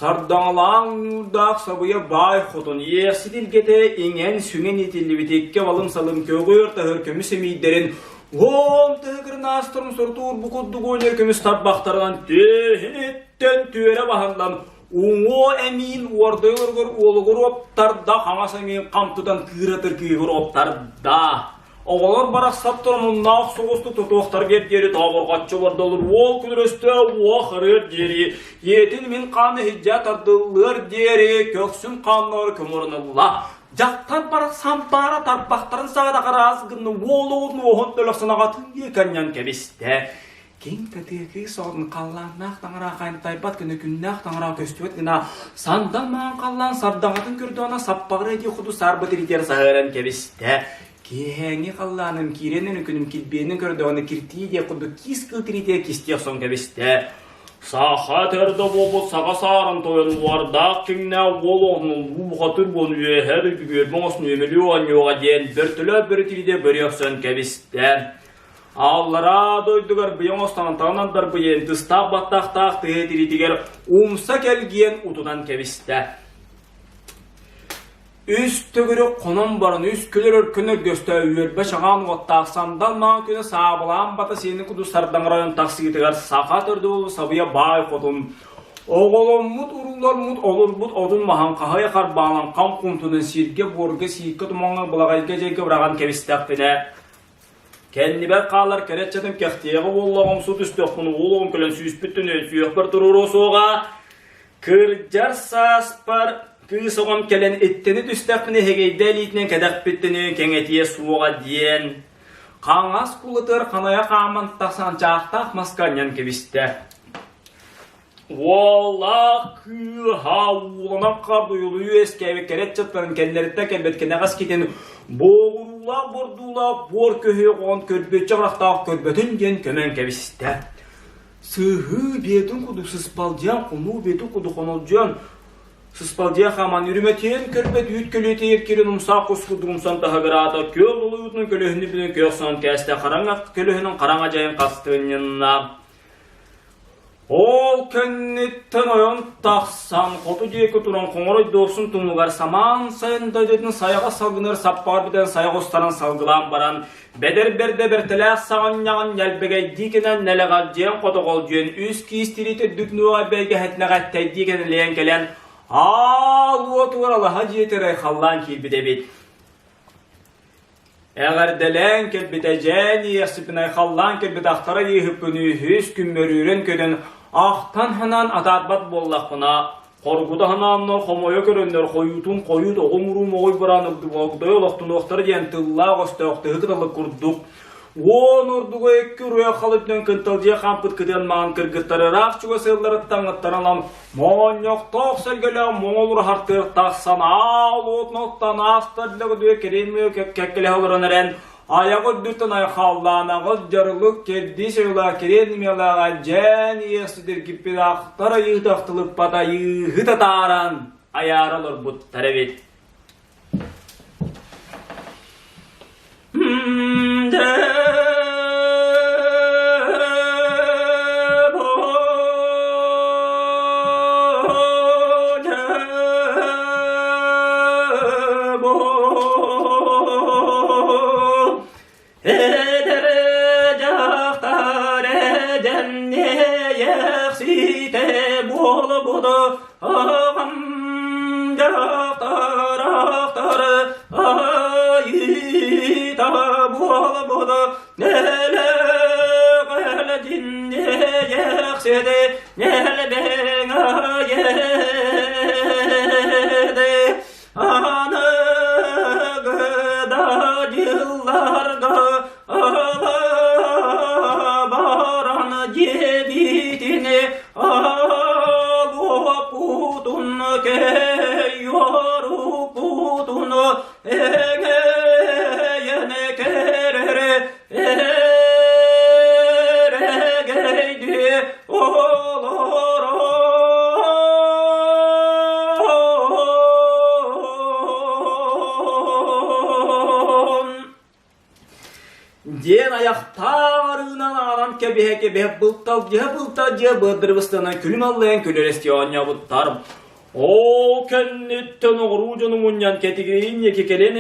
Speaker 2: сардаҥалаан ньуурдаах сабыйа баай хотун иэхсит илгэтэ иҥэн сүҥэн иитиллибит икки балым-салым көҕүөр таһыр көмүс эмиийдэрин уон тыһыгырын аастарын сортуур бу курдук оонньор көмүс тарбахтарынан түөһүнүттэн түөрэ баһыллан Уҥуо эмиин уордайыларыгар уолугар уоптарда, хаҥас эмиин хам тутан кыыратыр кыыһыр уоптарда. Оҕолор барахсаттар омуннаах соҕустук тутуохтарыгар диэри тообурҕаччы олордоллор уол күнүрөстөө уох ырыар диэри, ийэтин мин хааны иһирдьэ тардыллыар диэри көхсүн хааннары көмөрүнүлла. Дьахтар барахсан баара тарбахтарын саҕата хараас гынна уол оҕотун уоһун төлөхсөн аҕатын диэки анньан кэбистэ. Киҥ кытыакыы соҕотун халлааннаах таҥара хантайбат гына күннээх таҥара көстүбэт гына сандал маҥан халлаан сардаҥатын көрдөҕүнэ саппаҕырай дии хоту саарба тиритиэр саһыаран кэбистэ. Киэһээҥҥи халлааным киирэн күнүм килбиэнин көрдөҕүнэ киртии диэх курдук киис кыл тиритиэ кистиэх сон кэбистэ. Саха төрдө буолбут саха саарын тойон уордаах киҥнээх уол оҕотун улуу бухатыыр буолан үөһээ дойду үөрбэ оҥостон үөмэлүү оонньуоҕа диэн бөртөлөөх бөрө тириитэ бөрүөхсөн кэбистэ. Аллараа дойдугар быйаҥ останан таҥнан дарбыйан тыстаах баттахтаах тыа тириитигэр умса кэлгийэн утутан кэбистэ. Үс төгүрүк хонон баран үс күлэр өркөн өргөстөө үөрбэ чаҕаан уоттаах сандал маҥан күнэ саабылаан бата сиэни кудус сардаҥар ойон тахсыытыгар саха төрдө сабыйа баай хотун оҕоломмут уруулармут олорбут отун маһан хаһыйа харбаанан хам кумтунан сиргэ буорга сииккэ тумаҥҥа былаҕайга дьайга быраҕан кэбистэхпинэ Кэннибэр хаалар кэрэ ыччатым кэхтиэҕэ буоллаҕым су түстэхпин уол оҕом кэлэн сүүспүттэн сүөхпэр туруоруо суоҕа. Кырдьар сааспар кыыс оҕом кэлэн иттэни түстэхпинэ эһэгэйдэ илиитинэн кэтэхпиттэн кэҥэтиэ суоҕа диэн хаҥас кулатыгар ханайа хааман тахсан чаахтаах маска анньан кэбистэ. Уоллаах кыыһа ууланан хардуйулуу үөскээбит кэрэ ыччаттарын кэллэриттэн кэлбит кэнэҕэс китин буоҕуруулаах бордуулаах буор көһүөх оҕон көрбүөччү харахтаах көрбөтүн диэн көмөн кэбистэ. Сыһыы биэтин кудук сыспалдьыйан, хонуу биэтин кудук хонолдьуйан, сыспалдьыйа хааман үрүмэтиэн көрбөт үүт көлүөтүгэр кирин умсаах кус курдук умсан таһыгыраата, күөл долуйуутунан көлөһүнү билэн күөх сонон кээстэ, хараҥа көлөһүнүн хараҥа дьайын хастыынньынна. Ол кэнниттэн ойон тахсан, хоту диэки туран Хоҥорой Дохсун тумнугар самаан сайын дойдутун сайаҕа салгынар саппаҕар бүтэн сайаҕа устаран салгылаан баран, бэдэр бэрдэ бэртэлээх саҕынньаҕын ньэлбэгэйдии кэнэн нэлэҕэлдьийэн хотоҕолдьуйан үс киис тириитэ үрдүк нуоҕа бэйгэһэтинэҕэ эттэйдии кэнэлийэн кэлэн, аал уотугар алаһа дьиэтигэр айхаллаан киирбит эбит. Эҕэрдэлээн кэлбит эдьээн иэхсиппин айхаллаан кэлбит ахтара ыыһыппын үһүс күммөрүүрэн көрөн ахтан-санаан атаарбат буоллахпына, хоргута санааннар хомойо көрөннөр хойуутун хойуут оҕом-уруум оҕой бараан огдойо олохтонуохтара диэн тыллаах-өстөөх тыһы кыталык курдук уон ордуга икки уруйа халытынан кынталдьыйа хаампыт кытыан маҥан кыргыттар ыраах чугас ыалларыттан ыттан ылан Моонньохтоох сэргэлээх моҥол ураһартыыр тахсан аал уотун оттон аастар кэриэмиэ кэккэлэһэ олорон эрэн айаҕы үрдүттэн айхаллаан аҕыс дьарылык кэрдиис ойуулаах кириэн имиэлээҕэ дьээн иэхситиргиппит ахтар айыыта ахтылыппат айыыһы татааран айаара олорбуттар эбит. Аныгыда дьылларга ала баран диэбитин алуоппутун кэйоруппутун эҥэйэн кэрэр эрэгэйди олорон. Диэн айахтаах арыынан аҕалан кэбиһэ-кэбиһэ былталдьыһа-былталдьыһа быадырыбыстанан күлүм аллайан күлэр оонньообуттар. Ол кэнниттэн оҕуруу дьону мунньан кэтигириин диэки кэлин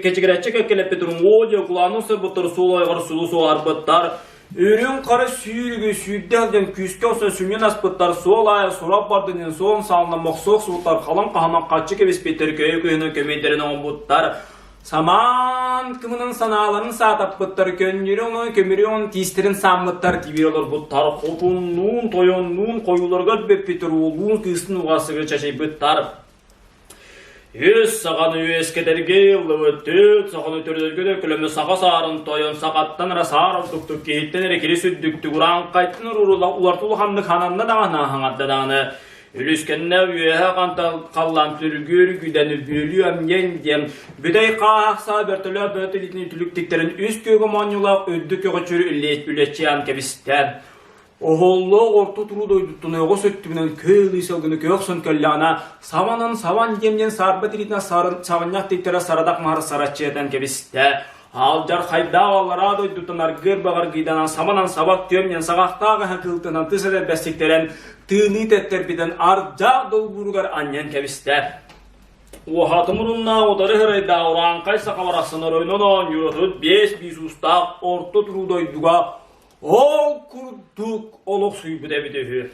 Speaker 2: кэчигирэччи кэккэлэппит уҥуо дьэ кулаанын сырбыттар суол ойоҕор сулу суоһарбыттар. Үрүҥ хара сүүрүгү сүүрдэ сылдьан күүскэ охсон сүнньүн аспыттар, суол аайы сурах бардын суон саалынан мохсуох суутар халыҥ хаһанан хаччы кэбиспиттэр, көйө көйөнөн көмүйдэрин оҥорбуттар. Самаан кымынан санааларын саатаппыттар, көнньүрү онон көмүрү он тиистэрин сааммыттар, тибиир олорбуттар, хотуннуун, тойоннуун хойууларыгар бүппүттэр, уоллуун кыыстын уҕасыгы чачайбыттар. Үс саханы үөскэтэргэ ыллыбыт, түөрт саханы төрөтөргө төкүлөмү саха саарын тойон сахаттан эрэ саар ордуктук киһиттэн эрэ кирис үрдүктүк урааҥхайтан уларты улаханнык хананна даҕаны аһаҥарда даҕаны Үлүскэннэ үөһэ халлаан түргүр гүдэн бүөлүү амньен диэн бүтэй хааһахсаа бөртөлөөх бөрө илитин түлүк тиктэрин үс күөгө моонньулаах үрдүк көҕөчүр үлэччиан кэбистэ. Оһоллоох орто туруу дойдуттан оҕус өттүгүнэн көөлүү сылгыны көөхсөн кэллэҕинэ сабанан сабан диэн диэн саарба тириитинэ сабынньах тиктэрэ сарадах маһар сараччыатан кэбистэ. Алдьархайдаах аллараа дойдуттан аргыар баҕаргыйданан саманан сабак түөмнэн саҕахтаах эһэ кыылтынан тыс этэрбэстиктэрэн тыыныы тэттэрбитин ардьаах долбууругар анньан кэбистэ. Уоһатын муруннаах утары һырайдаах урааҥхай саха барахсан оройунан оонньуур 35 биис уустаах орто туруу дойдуга ол курдук олохсуйбут эбитэ үһү.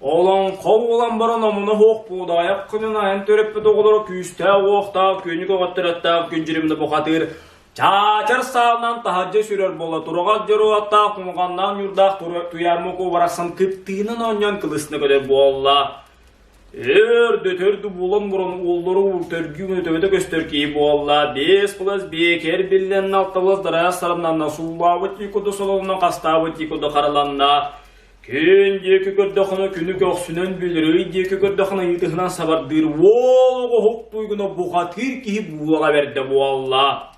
Speaker 2: Олоҥхо буолан баран омуна суох буудаайах күнүн айан төрөппүт оҕолоро күүстээх-уохтаах, күнү көҕөттөрөттөөх күн дьиримнэ бухатыыр чаачар саалынан таһырдьа сүрэр буола тураҕас дьоруоттаах кумулҕаннаах ньуурдаах туйаарма куобарахсан кыптыынан оонньоон кылысна көтөр буолла. Өрдөтөрдү булан мурун уоллары ууртөргүү төбөтө көстөр киһи буолла. Биэс кылас биэкэр биллэннэ, алта кылас дараас сарымнанна, сууллаабыт тии курдук сололонно, хастаабыт тии курдук хараланна. Күн диэки көрдөххүнэ күнү көхсүнэн билэр, ый диэки көрдөххүнэ ыйытыһынан сабардыыр уол оҕоһук туйгуна бухатыыр киһи буулаҕа бэрдэ буолла.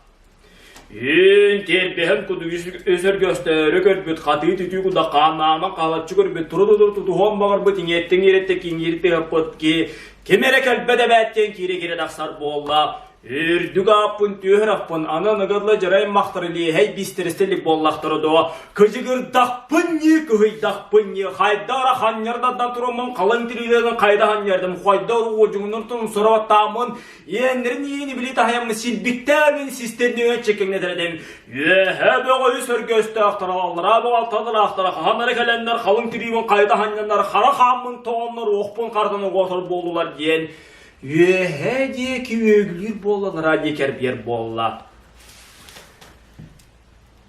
Speaker 2: Үн тиэрбэһин кудугу өсөргөстөөрү көрбүт, хатыы түтүү куда хааннаанан хаалаччы көрбүт, туру-туру тутуһуон баҕарбыт иҥиэттиҥ иэрэттэ киҥиир тыһаппыт ки ким эрэ кэлбэт эбээт диэн киирэ-киирэ тахсар буолла. Үрдүк ааппын түөһэр аппын, аны аныгыла дьарай махтары лиэһэй биистэрэстэлик буоллахтара дуо? Кыдьыгырдахпын ньии, кыһыйдахпын ньии, хайда ара ханньардардан тураммын, халыҥ тириилэрин хайда ханньардым, хайда уодьуҥунан тумсарабаттааммын, иэннэрин иини били таһайаммын силбиктээн мин систэрниҥэ чэкэҥнэтэр этим. Үөһэ бөҕө үс өргөстөөхтөр, аллараа бөҕө алталаахтара хаһан эрэ кэлэннэр халыҥ тириибин хайда ханньаннар, хара хааммын тоҕоннор, уохпун харданы уотар буоллулар диэн Үөһээ диэки үөгүлүүр буоллалара диэки эрбиэр буолла.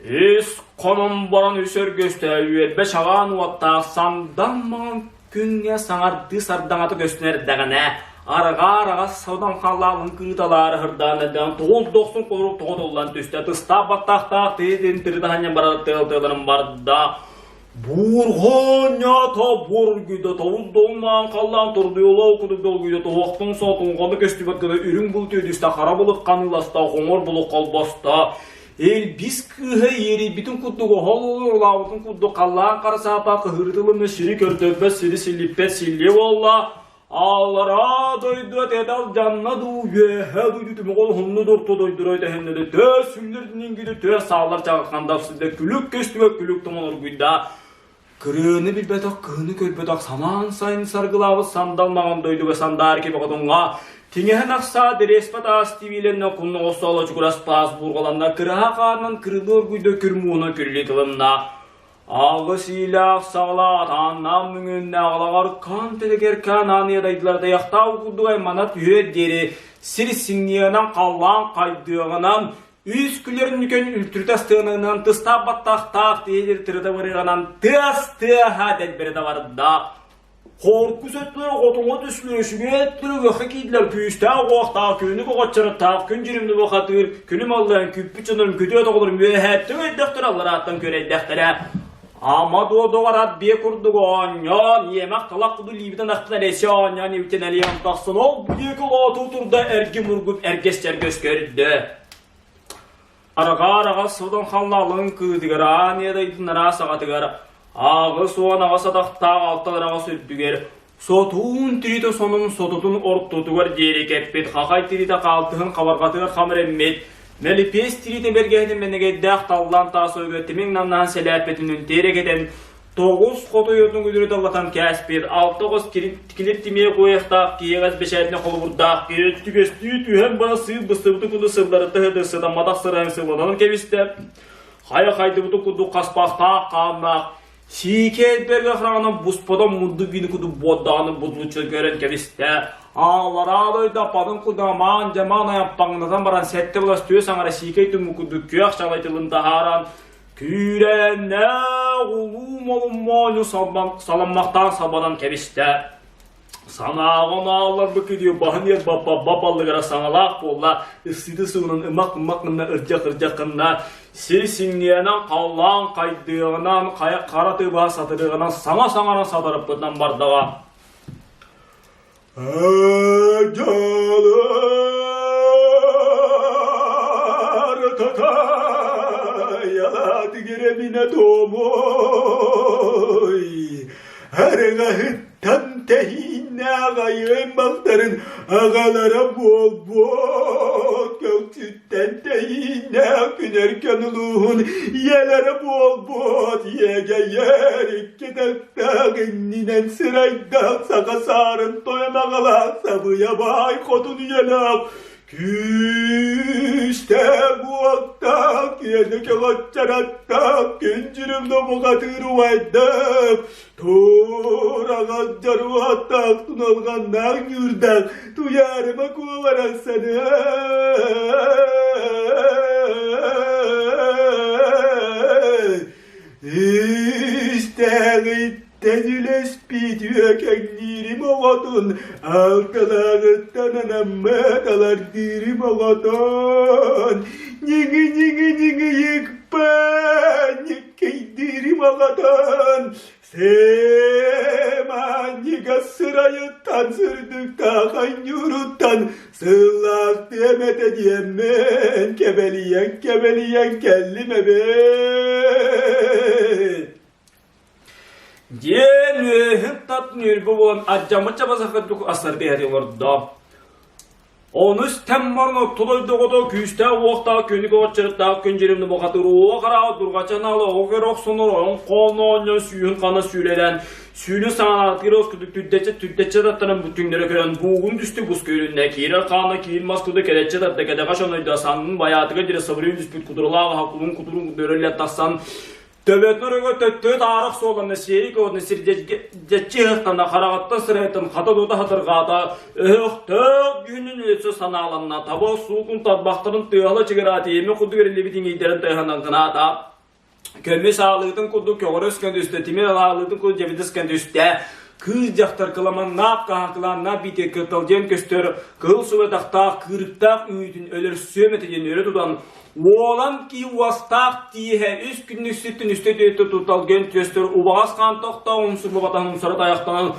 Speaker 2: Үс хонон баран үс өргөстө үөрбэ чаҕаан уоттаах сандан маҥан күҥҥэ саҥардыы сардаҥата көстөн эрдэҕинэ арҕаа араҕас саудан халлаалын кыыталаары һырдаан эрдэҕин тоҕус дохсун холорук тоҕо туллан түстэ тыстаах баттаахтаах тыытын тырытаһанньан барар тыал тыаларын барда Буурҕа бургуйда тобус долуннаан халлаан турдуйулуу курдук долгуйда туһуохтун соотуҥҕаны көстүбэт гына үрүҥ булут үөдүстэ хара былыт ханыыласта хоҥор булук холбосто Элбис кыыһа иэрийбитин курдук оһол уруулаабытын курдук халлаан хара саапа кыһыырытылымна сири көрдөрбөт сири силлиппэт силлиэ буолла Аллараа дойду этэ алдьанна дуу, үөһээ дойду түмэҕэ уһунну дурту дойдура өтөһүннэ да төө сүллэр төө сааллар чаҕылханда сылдьа күлүк көстүбэт күлүк туман оргуйда. Кырыаны билбэтэх, кыһыны көрбөтөх самаан сайын саргылаабыт сандал маҥан дойдуга сандаар кэбэҕотуҥҥа тиҥэһэн ахсаа дэриэспэ таас тибиилэннэ кунноҕос соло чугурас таас буурҕаланна кыраһа хаанынан кырылыы оргуйда күр мууна күллүү тылынна Аҕыс иилээх саҕалаах атааннаах мүҥүннээх алаҕар хаан тэлэгэр каанаан дайдылар тайахтаах курдук аймана түһүөр диэри сир сиҥниэҕинэн халлаан хайдыаҕынан. Үс күлэрин үкэн үлтүрүтэ астыанынан тыстаах баттахтаах тиэлир тырыта барыганан тыас тыаһа дэлбэритэ барда. Хоркус өттүлэр хотуҥа түслүр, үчүгэй өттүлэр үөххэ киирдилэр, күүстээх уохтаах, күнү көҕөччөрөттаах, күн дьиримни бухатыыр, күнүм аллайан күппүт дьонорум күтүөт оҕолорум үөһээттэн өйдөхтөрө, алларааттан көрөйдэхтэрэ. Ама дуо доҕор ат биэ курдук оонньоон, иэмэх талах куду лиибитин ахтан эрэйсэ оонньоон ибитин элиэн тахсан, ол бу диэки лоотуу турда эргим-ургуп эргэс-чэргэс көрдө. Арҕаа-араҕас сотон халлаалын кыытыгар аан ийэ дойдун араас аҕатыгар 88 атахтаах алта араҕас үрдүгэр сотуун тириитэ сонун сототун ортотугар диэри кэппит хахай тириитэ хаалтыһын хабарҕатыгар хамырэммит мэлипиэс тириитэ бэргэһэтин мэнэгэйдээх таллаан таас ойго тимиҥ намнаһан сэлээппэтинин тиэрэ кэтэн Тоҕус хотуйутун күдүрү даллатан кээспит, алта оҕус килип тимиэ куойахтаах киһиэҕэс бэчээтинэ холобурдаах түгэстүү түһэн бара сыыр быстыбыты курдук сылларыта сыты сытамматах сырайын сылланан кэбистэ. Хайа хайдыбытын курдук хаспахтаах хааннаах сиикэй элбэргэ хараҕынан буспатан мурдук биини курдук буордаҕаны будулуччу көрөн кэбистэ. Аалараа дойду аппатын курдук амаан-дьамаан айаппаҥнатан баран сэттэ былас түөс аҥара сиикэй түммүт курдук күөх чалай тылын таһааран Күүрээннээх улуу молуммоонньу саламмахтаан сабанан кэбистэ. Санааҕын аалларбыт күдүө баһын иэр баппабба баллыгара саҥалаах буолла, ыстыыты суунан ымах-ымах гынна ырдьах-ырдьах гынна, сир сиҥниэнэн халлаан хайдыаҕынан хара тыыбаһа сатырыаҕынан саҥа саҥаран сатарыппытынан бардаҕа.
Speaker 3: Дьалар такайалаатыгырамина домой арыгаһыттан тэһииннээх айыан балтарын аҕалара буолбут көксүттэн тэһииннээх күнэркэн улууһун ийэлэрэ буолбут иэгэйэр икки тахтаах иннинэн сырайдаах саха саарын тойон аҕалаах сабыйа баай хотун үйэлээх күүстээх уоттаах киэни көҕөччөрөттөөх күн дьүрүм бухатыыр убайдаах туораҕас дьоруоттаах туналҕаннаах ньуурдаах туйаарыма куоларахсаны Истээҕиттэн үлэспит үөкэҥниирим оҕотун, алталааҕыттан анаммыт алардыырым оҕотун, ньиҥи-ньиҥи-ньиҥи йыкпа ньиккэйдиирим оҕотун, Сэманньыга сырайыттан сырдыктаах анньууруттан сыллаах тиэмэтэ диэммин кэбэлийэн-кэбэлийэн кэллим эбит.
Speaker 2: Диэн үөһүн тат ньүрбү буолан ардьаммыт чабасахырдык астарга иһэ олордо. Ону истэн баран орто дойдуга күүстээх уохтаах күнү көҕөччөрүттээх күн дьиримни бухатыыр уо хараҕа дурҕачан аалы оҕо көрө охсунар ойон хоон оонньоон сүүһүн хана сүүлэлээн сүүнү саҥанаатыгар оскутук түрдэччэ түрдэччэ таттаран бүтүннэрэ көрөн буугун түстү бус көрүннэ киирэр хаана киир мас куду кэрэччэ тарда кэтэҕэ шонойдо саннын байаатыгар диэри сабырыын түспүт кутуралаах аха кулун кутурун дөрөллө тахсан Төбөтүн өрөгө төттөрү таарах суолланна, сиэрик уонна сирдьэччи ыһыктанна, хараҕыттан сырайыттан хата-дуота хатырҕаата, өһөхтөөх дьүһүнүн өссө санааланна, таба суукун тарбахтарын тыаһала чыгыраата, иэмэ курдук эриллибит иҥиирдэрин тыаһынан гынаата. Көмүс аалыытын курдук көҕөрөс гына түстэ, тимир аалыытын курдук дьэбидис гына түстэ. Кыыс дьахтар кыламаннаах хаһаакылааннаах биитэ кыталдьыйан көстөр, кыһыл субатахтаах кыырыктаах үүтүн өлөрсүөм этэ диэн өрө тутан, Уолан кии уостаах тииһэ үс күннүк сүттүн үстэ түөттэ туталгын түөстөр убаҕас хаан тохтоо умсурбатаһын умсара тайахтанан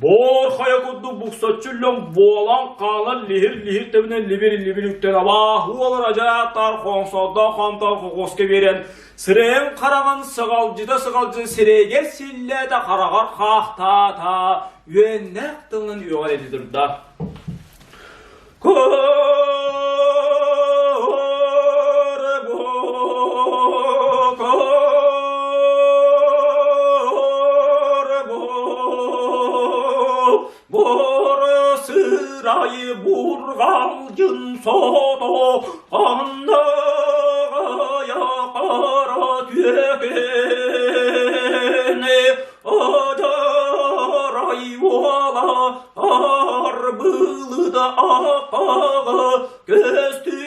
Speaker 2: боор хайа курдук буксаччы үллэн буолан хаалан лиһир-лиһир тэбинэн либир-либир үктэн абааһы уолар ажааттаар хоҥсоодоох хонтоох хокуоска биэрэн сирэйин хараҕын сыҕалдьыта-сыҕалдьыта сирэйигэр силлээтэ хараҕар хаахтаата үөннээх тылынан үөҕэр этэ турда. Сырайы бургалдьын сото анныгая қара түөкене Одарай уола арбылыда аппаҕа көстүбэт.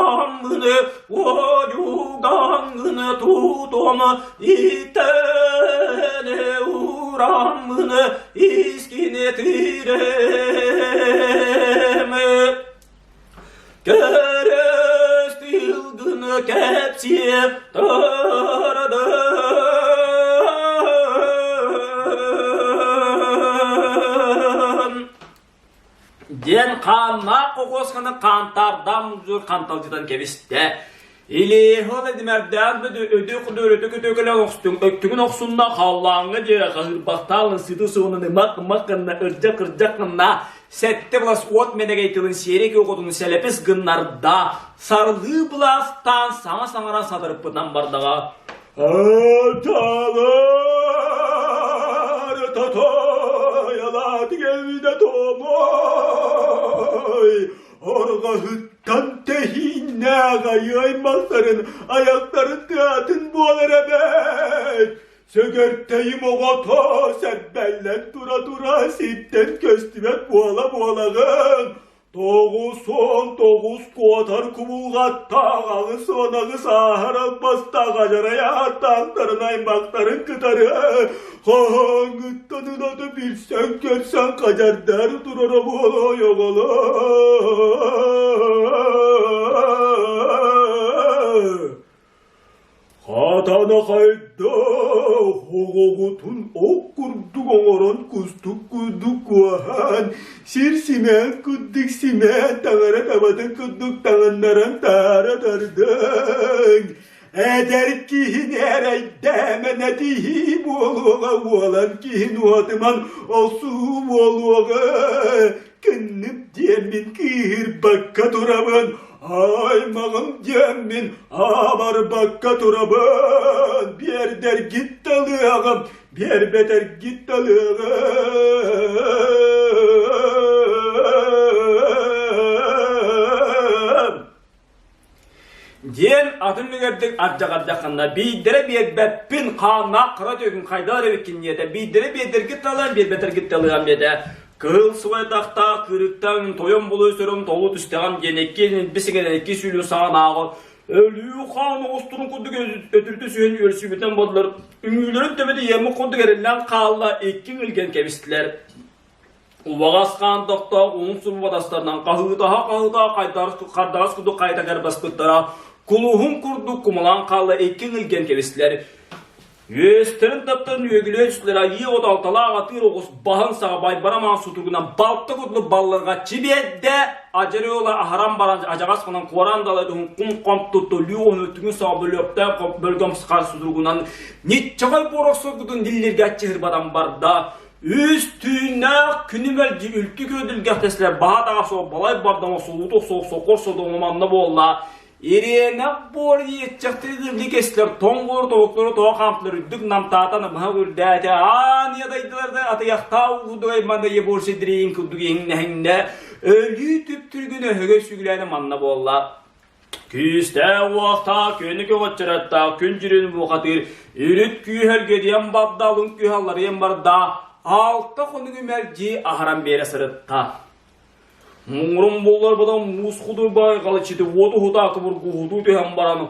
Speaker 2: ураммыны уодьугаҥҥыны тутуом итэне ураммыны искини тирэм Кэрэ тылгыны кэпсиэ тардан диэн хааннаах кокуосканы хаантаардаан мудьур ханталдьытан кэбистэ. Илиэһэ димэрдээн өдү кудуөрүтү күтүкэлэн охстуҥ өттүгүн охсунна халлааҥҥа диэри хаһыырбахтаалын сыты суунун ымак-ымак гынна ырдьак-ырдьак гынна сэттэ былас уот мэнэгэй тылын сиэрик оҕотун сэлэпис гыннарда сарлыы былаастаан саҥа саҥаран сатарыппытынан бардаҕа
Speaker 3: Аталар татаялаат кэлбитэ томой Орҕоһуттан тэһииннээх айыы аймахтарын айахтарын тыатын буолар эбээт! Сөгөртөйүм оҕото сэрбэллэн тура-тура сиртэн көстүбэт буола-буолаҕын! 99 куотар кубулҕаттаах 88 ааһар албастаах адьарай ааттаахтарын аймахтарын кытары хаһааҥҥыттан ылата билсэн-көрсөн хадьардар турара буолуой оҕолор Хатана хайдах оҕоҕутун ох курдук оҥорон кустук курдук куоһаан, сир симээн курдук симээн таҥара табатын курдук таҥыннаран таара тардыҥ. Эдэр киһини эрэйдээмэн этиһии буолуоҕа, уолан киһин уотуман охсуһуу буолуоҕа. Кынным диэммин кыыһырбакка турабын, аймаҕым диэммин абарбакка турабын. Биэрдэргит талыаҕым, биэрбэтэргит талыаҕым.
Speaker 2: Диэн атын үгэрдик ардьаҕардаххына биирдэрэ биэрбэппин хааннаах хара түөкүн хайдах эрэ эбиккин диэтэ биирдэрэ биэрдэргит талыам биэрбэтэргит талыам диэтэ кыһыл субайдахтаах кыырыктан тойон булуй сөрөм толу түстэҕим диэн икки бисигэнэн икки сүүлү саҕанааҕы өлүү хаан оҕустурун курдук өтүрүтэ сүһэн үөрсүүбүтэн буоллар үҥүүлэрин төбөтө иэммит курдук эриллэн хаалла икки илгэн кэбистилэр Убаҕас хаан тохтоох уһун сулбатастарынан хаһыытаһа-хаһыытаһа хардаҕас курдук хайытагар баспыттара, кулуһун курдук кумалаан хаалла икки илгэн кэбистилэр. Үөстэрин таптарын үөгүлүө түстүлэр айыы от алталаах атыыр оҕус баһын саҕа байбара маҥан сутуругунан балта курдук балларга чибиэддэ адьары ыла аһаран баран адьаҕас гынан куоран далай уһун кум-хом тутту лүү уһун өттүгүн саҕа бөлүөхтээх бөлгөм сахар сутуругунан ниччаҕай буорах соргутун диллиргэ аччыһырбатан барда Үс түүннээх күнү мэлдьи үлтү күөдүлгэхтэслэр баһа таҕа суох балай бардама сулууту суох сокор содоҥу манна буолла. Ириэнэх буор иэччэхтэрин кэстилэр тоҥ буор тобуктары тоҕо хаамтылар үрдүк намтаата намыһа үрдээтэ аан ядайдылар да атыйахтаа курдук манна ебор сидриин курдук иһиҥнэһиҥнэ өлүү түптүргүн өһөгө сүгүлээнэ манна буолла. Күүстээх-уохтаах, күөнү көҕөччөрөттөөх күн дьүрүн буохатыыр үрүт күүһэлгэ диэн барда, алын күүһ алларыйан барда, алта хонугу мэлдьи аһаран биэрэ сырытта. Муҥурун булларбытын муус худурбай галычыты уоту уһутаа кубургуһутуу түһэн баран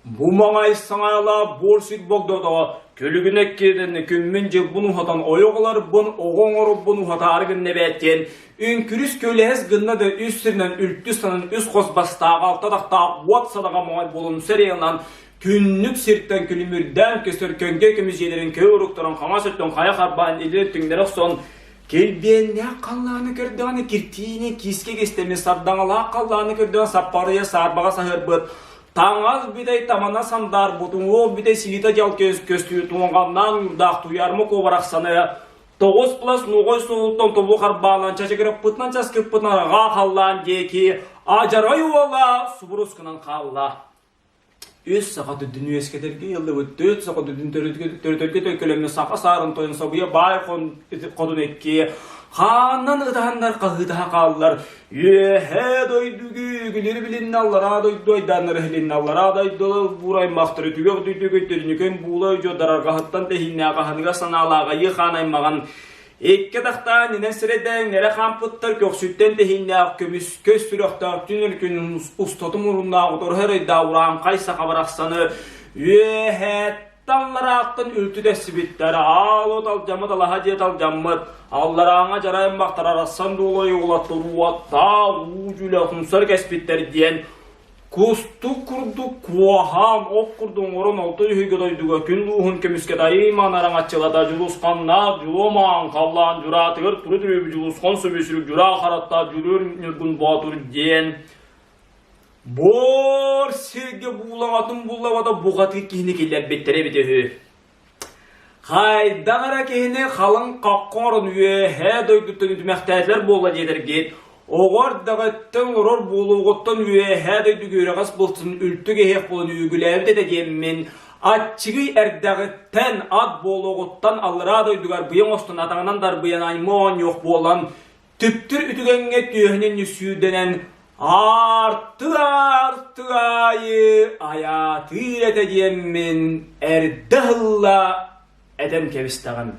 Speaker 2: Бу маҥай саҥайалаах буор сир богдото күлүгүн эккиэтэн күммүн-дьылбын уһатан ойох ыларбын, оҕо оҥорорбун уһатаары гынна эбээт диэн үҥкүрүс күөлэһэс гынна да үс сиринэн үлтү санан үс хос бастаах алта атахтаах уот садаҕа моҥой буолун сэриэланан күннүк сиртэн күлүмүрдээн көстөр көҥдөй көмүс дьиэлэрин көй уруктарын хаҥас өттүн хайа харбаан илин өттүҥнэри охсон Килбиэннээх халлааны көрдөҕүнэ киртиини киискэ кистэммит сардаҥалаах халлааны көрдөҕүнэ саппарыйа саарбаҕа саһыарбыт таҥас бүтэй тамана сандаарбыт уҥуох бүтэй силиитэ дьал көстүү туҥаҕаннаан уурдаах туйаарма куобарахсаны тоҕус плас нуоҕой суолуттан тобу харбаалаан чачыгыраппытынан часкыппытынан аҕаа халлаан диэки адьарай уола субурус гынан хаалла. Үс саха төрдүн үөскэтэргэ ыйыллыбыт түөрт саха төрдүн төрөтөргө төлкөлөммүт саха саарын тойон собуйа баай хотун икки хааннан ытаһаннар хаһыытаһа хааллар үөһээ дойдугу үгүлүрү билиннэ аллараа дойду айдааннары иһилиннэ аллараа дойду буураймахтары түгэх дойдуга төрүнүкэн буула дьо дарарҕаһыттан тэһииннээх аһыныгас санаалаах айыы хаан аймаҕын. Икки атахтаан инэн сирэйдээн хаампыттар көхсүттэн тэһииннээх көмүскэ сүрэхтээх түн өркүн устатын муруннаах утары эрайдаах урааҥхай саха барахсаны үөһээттэн алларааттан үлтү тэссибиттэр аал от алдьаммыт алаһа дьиэ талдьаммыт алларааҥа дьарай аймахтар арахсан дуолай уолаттар уоттаах уу дьүлэ хумсар кэспиттэр диэн Кустук курдук куоһаан, ох курдук оҥорон орто үһүгэ дойдуга күн лууһун көмүскэтэ айыймаан араҥаччылата Дьулусханнаах Дьулуомаан халлаан дьураатыгар туру түрүүбү Дьулусхан сөбүсүрүк дьураа хараттаах Дьулуур Ньургун Боотур диэн буор сиргэ буулаҕатын буллабата бухатыыр киһини киллэрбиттэрэ эбитэ үһү. Хайдах эрэ киһини халыҥ хахха оҥорон үөһээ дойдуттан үтүмэхтээтилэр буолла диэтэргит, оҕо эрдэҕиттэн олорор буолуоҕуттан үөһээ дойдуга үөрэҕэс буолсун үлтү кэһиэх буолан үөгүлээбит этэ диэммин, аччыгый эрдэҕиттэн ат буолуоҕуттан аллараа дойдуга арбыйа оҥостон атаҕынан дарбыйан аймыы оонньуох буолан Түптүр үтүгэҥҥэ түөһүнэн нүсүүрдэнэн аартык-аартык аайы айаатыыр этэ диэммин эрдэ ыһылла этэн кэбистэҕим.